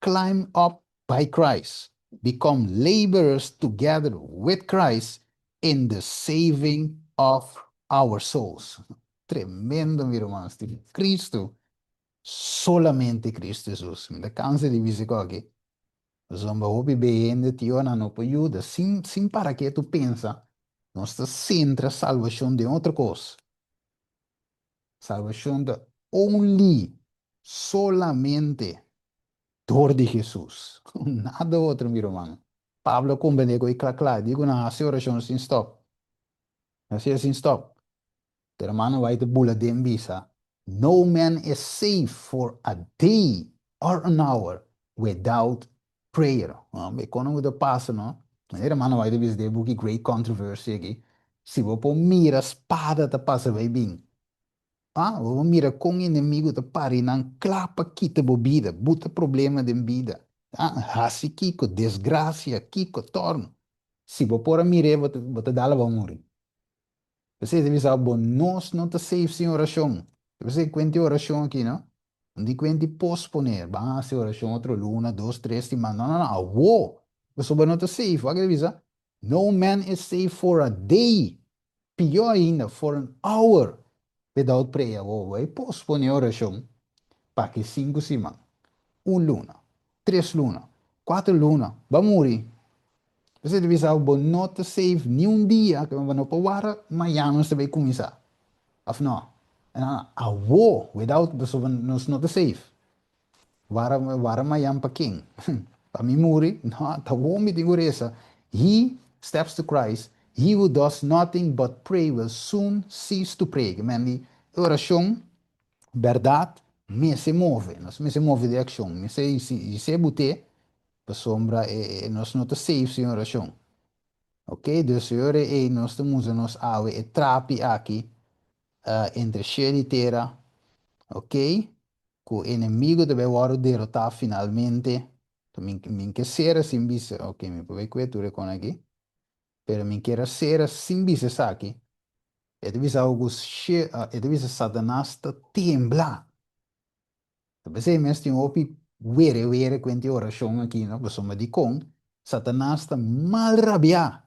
climb up by Christ, become laborers together with Christ in the saving of our souls. Tremendo, mi ruman stima. Cristo, solamente Cristo Jesus. Mi ta cansa di bisa cu aki. Pasobra hopi be hende tionan no por yuda. Sin, sin para ketu pensa, nos ta centra salvacion den otro cos. Salvacion ta only, solamente, dor di Jesus. Nada otro, mi ruman. Pablo a comprende cu e cla cla. Di cu nan haci oracion sin stop. Haci sin stop. Pero hermano White ta bula den bisa, No man is safe for a day or an hour without prayer. Be kono ku ta pasa no? Manera hermano White a bisa den e buki Great Controversy aki, si bo por mira spada ta pasa bai bin. Ah, bo por mira kon enemigu ta pari nan kla pa kita bo bida, buta problema den bida. Ah, hasi kiko, desgrasia, kiko, torno. Si bo por a mir'é bo ta dal abou muri. P'esei ta bisa bo nos no ta safe sin orashon. P'esei kuenti orashon aki no. No tin kuenti posponer. Ban hasi orashon otro luna, dos, tres siman. No, no, no. Awo! Pasobra no ta safe. Wak e ta bisa? No man is safe for a day. Pió ainda, for an hour without prayer. Awo, bo a pospone orashon pa ki sinku siman, un luna, tres luna, kuater luna. Bo a muri. P'esei ta bisa bo no ta safe ni un dia, ke bo no por wara mañana nos ta bay cuminsa. Of no? Awo, without, pasobra nos no ta safe. Wara, wara mañan pa ken? Pa mi muri? No, ta awo mi tin cu reza. He steps to Christ, he who does nothing but pray will soon cease to pray. Ke men di e oracion, berdad, mester move. Nos mester move den accion. Mester hise bute Pasobra e nos no ta safe sin oracion. Ok, dus e ora ei nos ta musa nos awe e trapi aki entre shel i tera, ok, ku enemigo ta bai wòrdu derotá finalmente. Mi mi ke sera sin bisa, ok, mi por bai kue tur e kon aki, pero mi kier a sera sin bisa esaki. E ta bisa ku e ta bisa Satanas ta tembla. Ta p'esei mes tin hopi were were ku enti orashon aki no, pasobra dikon Satanas ta mal rabiá.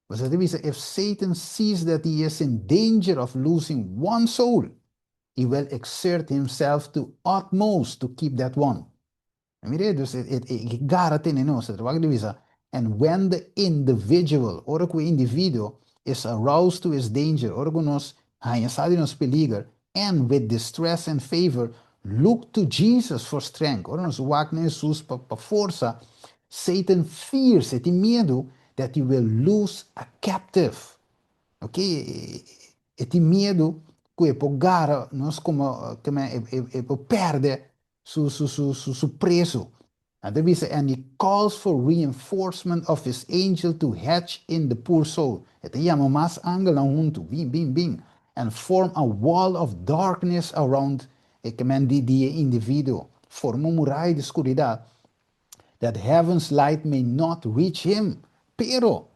Pasobra ta bisa if Satan sees that he is in danger of losing one soul, he will exert himself to utmost to keep that one. Mira, dus e, e, e gara tene nos, e wak di bisa, and when the individual, ora ku e individuo is aroused to his danger, ora ku nos haña sa di nos peliger, and with distress and favor, look to Jesus for strength, ora nos wak na Jesus pa, pa forsa, Satan fears, e tin miedu, that he will lose a captive. Ok, e, e tin miedu ku e por gara nos komo, e, e, e por perde su su su su su preso. Nan ta bisa and he calls for reinforcement of his angel to hedge in the poor soul. E ta yama mas angelnan huntu, bin, bin, bin, and form a wall of darkness around e kemen di di e individuo. Forma un muraya di skuridat that heaven's light may not reach him. Pero,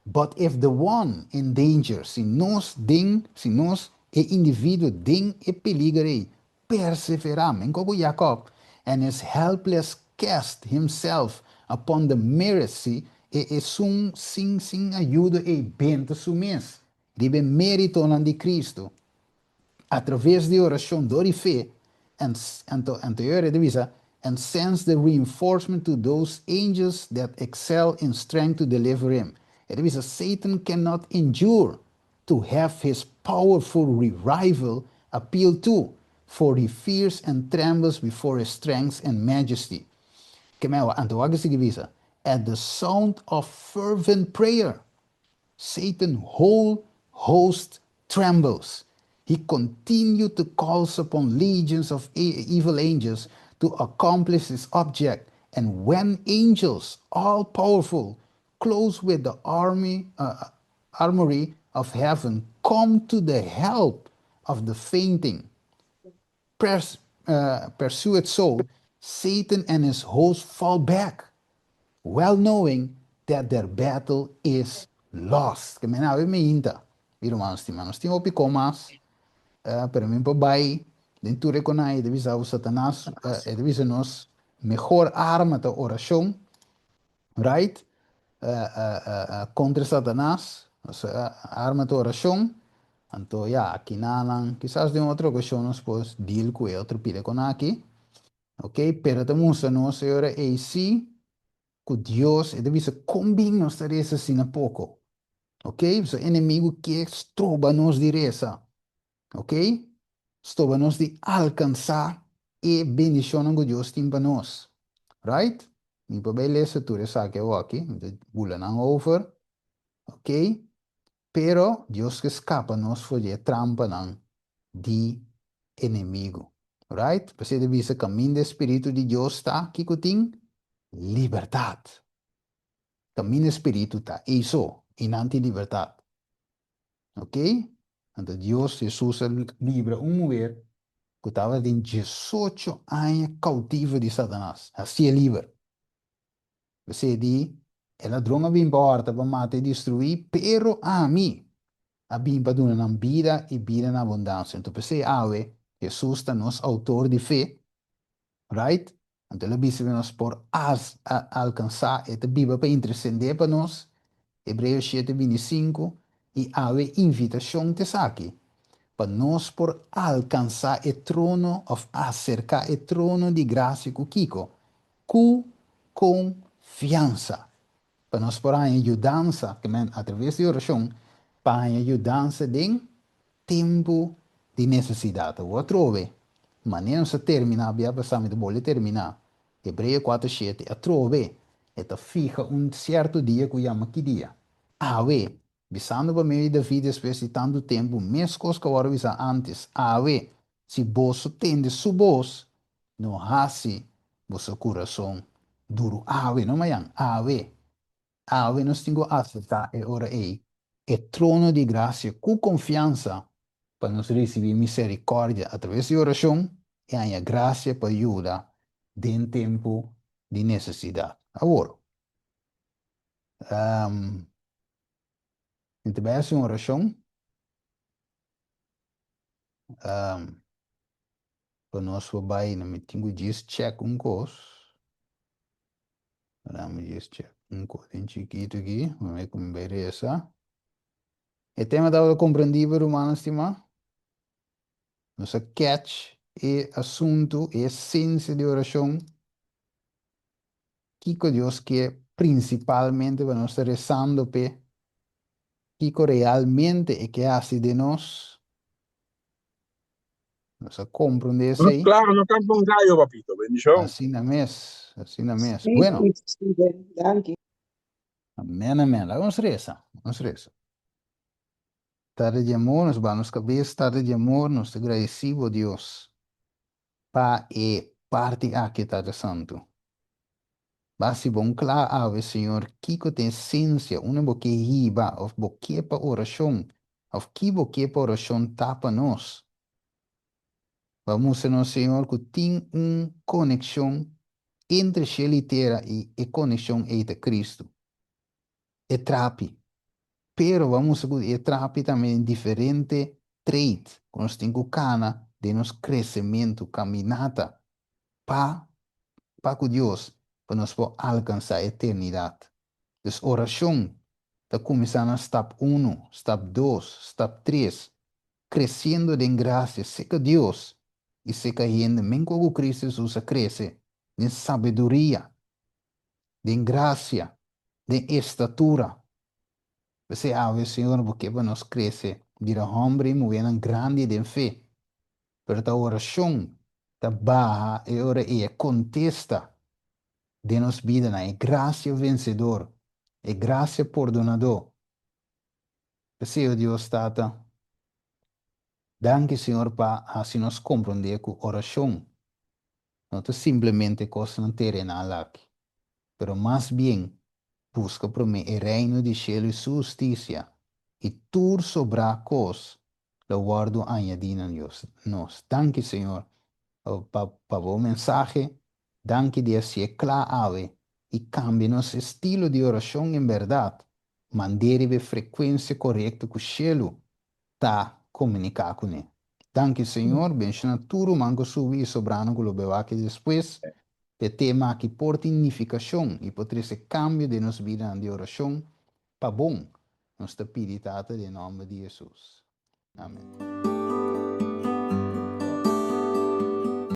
but if the one in danger, si nos den, si nos, e individuo den e peliger ei, Perseverá, men koku Jakob, and his helpless cast himself upon the merits, sí, e esun sin sin ayudo ei benta su mes riba e méritonan di Cristo, atraves di orashon dor di fe, and, anto, anto e ora e ta bisa, and sends the reinforcement to those angels that excel in strength to deliver him. E ta bisa, Satan cannot endure to have his powerful rival appealed to, for he fears and trembles before his strength and majesty. Ke men, anto wak sigui bisa, At the sound of fervent prayer, Satan whole host trembles. He continue to calls upon legions of evil angels to accomplish his object, and when angels, all powerful, clothed with the army, armory of heaven, come to the help of the fainting, pursued soul, Satan and his host fall back, well knowing that their battle is lost. Ke men awe mainta, mi ruman stima. Nos tin hopi komas, pero mi por bai den tur e konai, e ta bisa Satanas, e ta bisa nos mehor arma ta orashon, right? Kontra Satanas, nos arma ta orashon. Anto ya, akinanan, kisas den otro okashon nos por deal ku e otro pida kon aki. Ok, pero ta mustra nos e ora ei sí ku Dios, e ta bisa kon bin nos ta resa asina poko. Ok, so enemigu ke stroba nos di resa. Ok, stroba nos di alkansá e bendishonnan ku Dios tin pa nos. Right? Mi por bai lesa tur esaki awoki, mi ta bula nan over. Ok, pero Dios ke skapa nos for di e trampanan di enemigu. Right? P'esei ta bisa kaminda e Spiritu di Dios ta, kiko tin? Libertat. Kaminda e Spiritu ta, ei so, i nan tin libertat. Ok? Anto Dios, Hesus a libra un muher ku tabatin diesocho aña kautivo di Satanas, hasié liber. P'esei di, e ladron a bin pa hòrta, pa mata i destruí, pero ami a bin pa duna nan bida i bida na abundansia. Anto p'esei awe Hesus ta nos outor di fe, right? Anto el a bisa ku nos por alkansá, e ta biba pa intersendé pa nos, Hebreo shete 25, i awe invitashon ta esaki, pa nos por alkansá e trono òf aserká e trono di grasia ku kiko? Ku konfiansa. Pa nos por haña yudansa, ke men atraves di orashon, pa haña yudansa den tempu di nesesidat. Awor atrobe, manera nos a terminá bia pasá, mi ta bolbe terminá, Hebreo 4 7, atrobe e ta fiha un sierto dia ku yama ki dia? Awe, bisando pa medio di David despues di tantu tempu, meskos ku a wòrdu bisá ántes, Awe, si boso tende su bos, no hasi boso kurason duru. Awe, no mañan, awe. Awe nos tin ku aseptá e ora ei e trono di grasia ku konfiansa pa nos risibí miserikòrdia atraves di orashon i haña grasia pa yuda den tempu di nesesidat. Awor, mi ta bai hasi un orashon pa nos por bai. Mi tin ku djis chèk un kos. Dame djis chèk un kos den chikitu aki, promé ku mi bai resa. E tema tabata komprendibel, rumannan stimá? Nos a catch e asuntu, e esensia di orashon? Kiko Dios ke prinsipalmente pa nos ta resando p'e? Kiko realmente e ke hasi den nos? Nos a komprendé esei? Claro, no canta un gallo, papito. Bendishon. Asina mes, asina mes. Sí, Bueno. sí, Steven, danki. Amén, amén. Laga nos resa, nos resa. Tata di amor, nos baha nos kabes, Tata di amor, nos ta gradesí bo Dios pa e parti aki, Tata Santu. Ba hasi bon kla awe, Señor, kiko ta esensia, unda bo ke hiba òf bo ke pa orashon, òf ki bo ke pa orashon ta pa nos. Ba mustra nos, Señor, ku tin un konekshon entre shel i tera i e konekshon ei ta Kristu. E trapi. Pero ba mustra ku e trapi tambe den diferente trait ku nos tin ku kana den nos kresementu, kaminata pa pa ku Dios pa nos por alkansá eternidat. Dus orashon ta kuminsá na stap unu, stap dos, stap tres, kresiendo den grasia seka Dios i seka hende, menkua ku Kristu Hesus a krese. den sabiduria, den grasia, den estatura. P'esei awe, Señor, bo ke pa nos krese bira hòmber i muhénan grandi den fe. Pero ta orashon ta baha e ora ei e kontesta den nos bidanan, e grasia vensedor, e grasia pordonadó. P'esei, o Dios Tata, danki, Señor, pa hasi nos komprondé ku orashon no ta simplemente kosnan terenal aki, pero mas bien buska promé e Reino di shelu i su hustisia, i tur sobrá kos lo wòrdu añadí na nos. Danki, Señor, pa pa bo mensahe. Danki di hasié kla awe i kambia nos estilo di orashon en bèrdat. Mand'é riba e frekuensia korekto ku shelu ta komuniká kuné. Danki, Señor. Benshoná tur ruman ku subi i sobranan ku lo beu aki despues. P'e tema aki por tin nifikashon i por trese kambio den nos bidanan di orashon pa bon. Nos ta pidi, Tata, den nòmber di Hesus. Amen.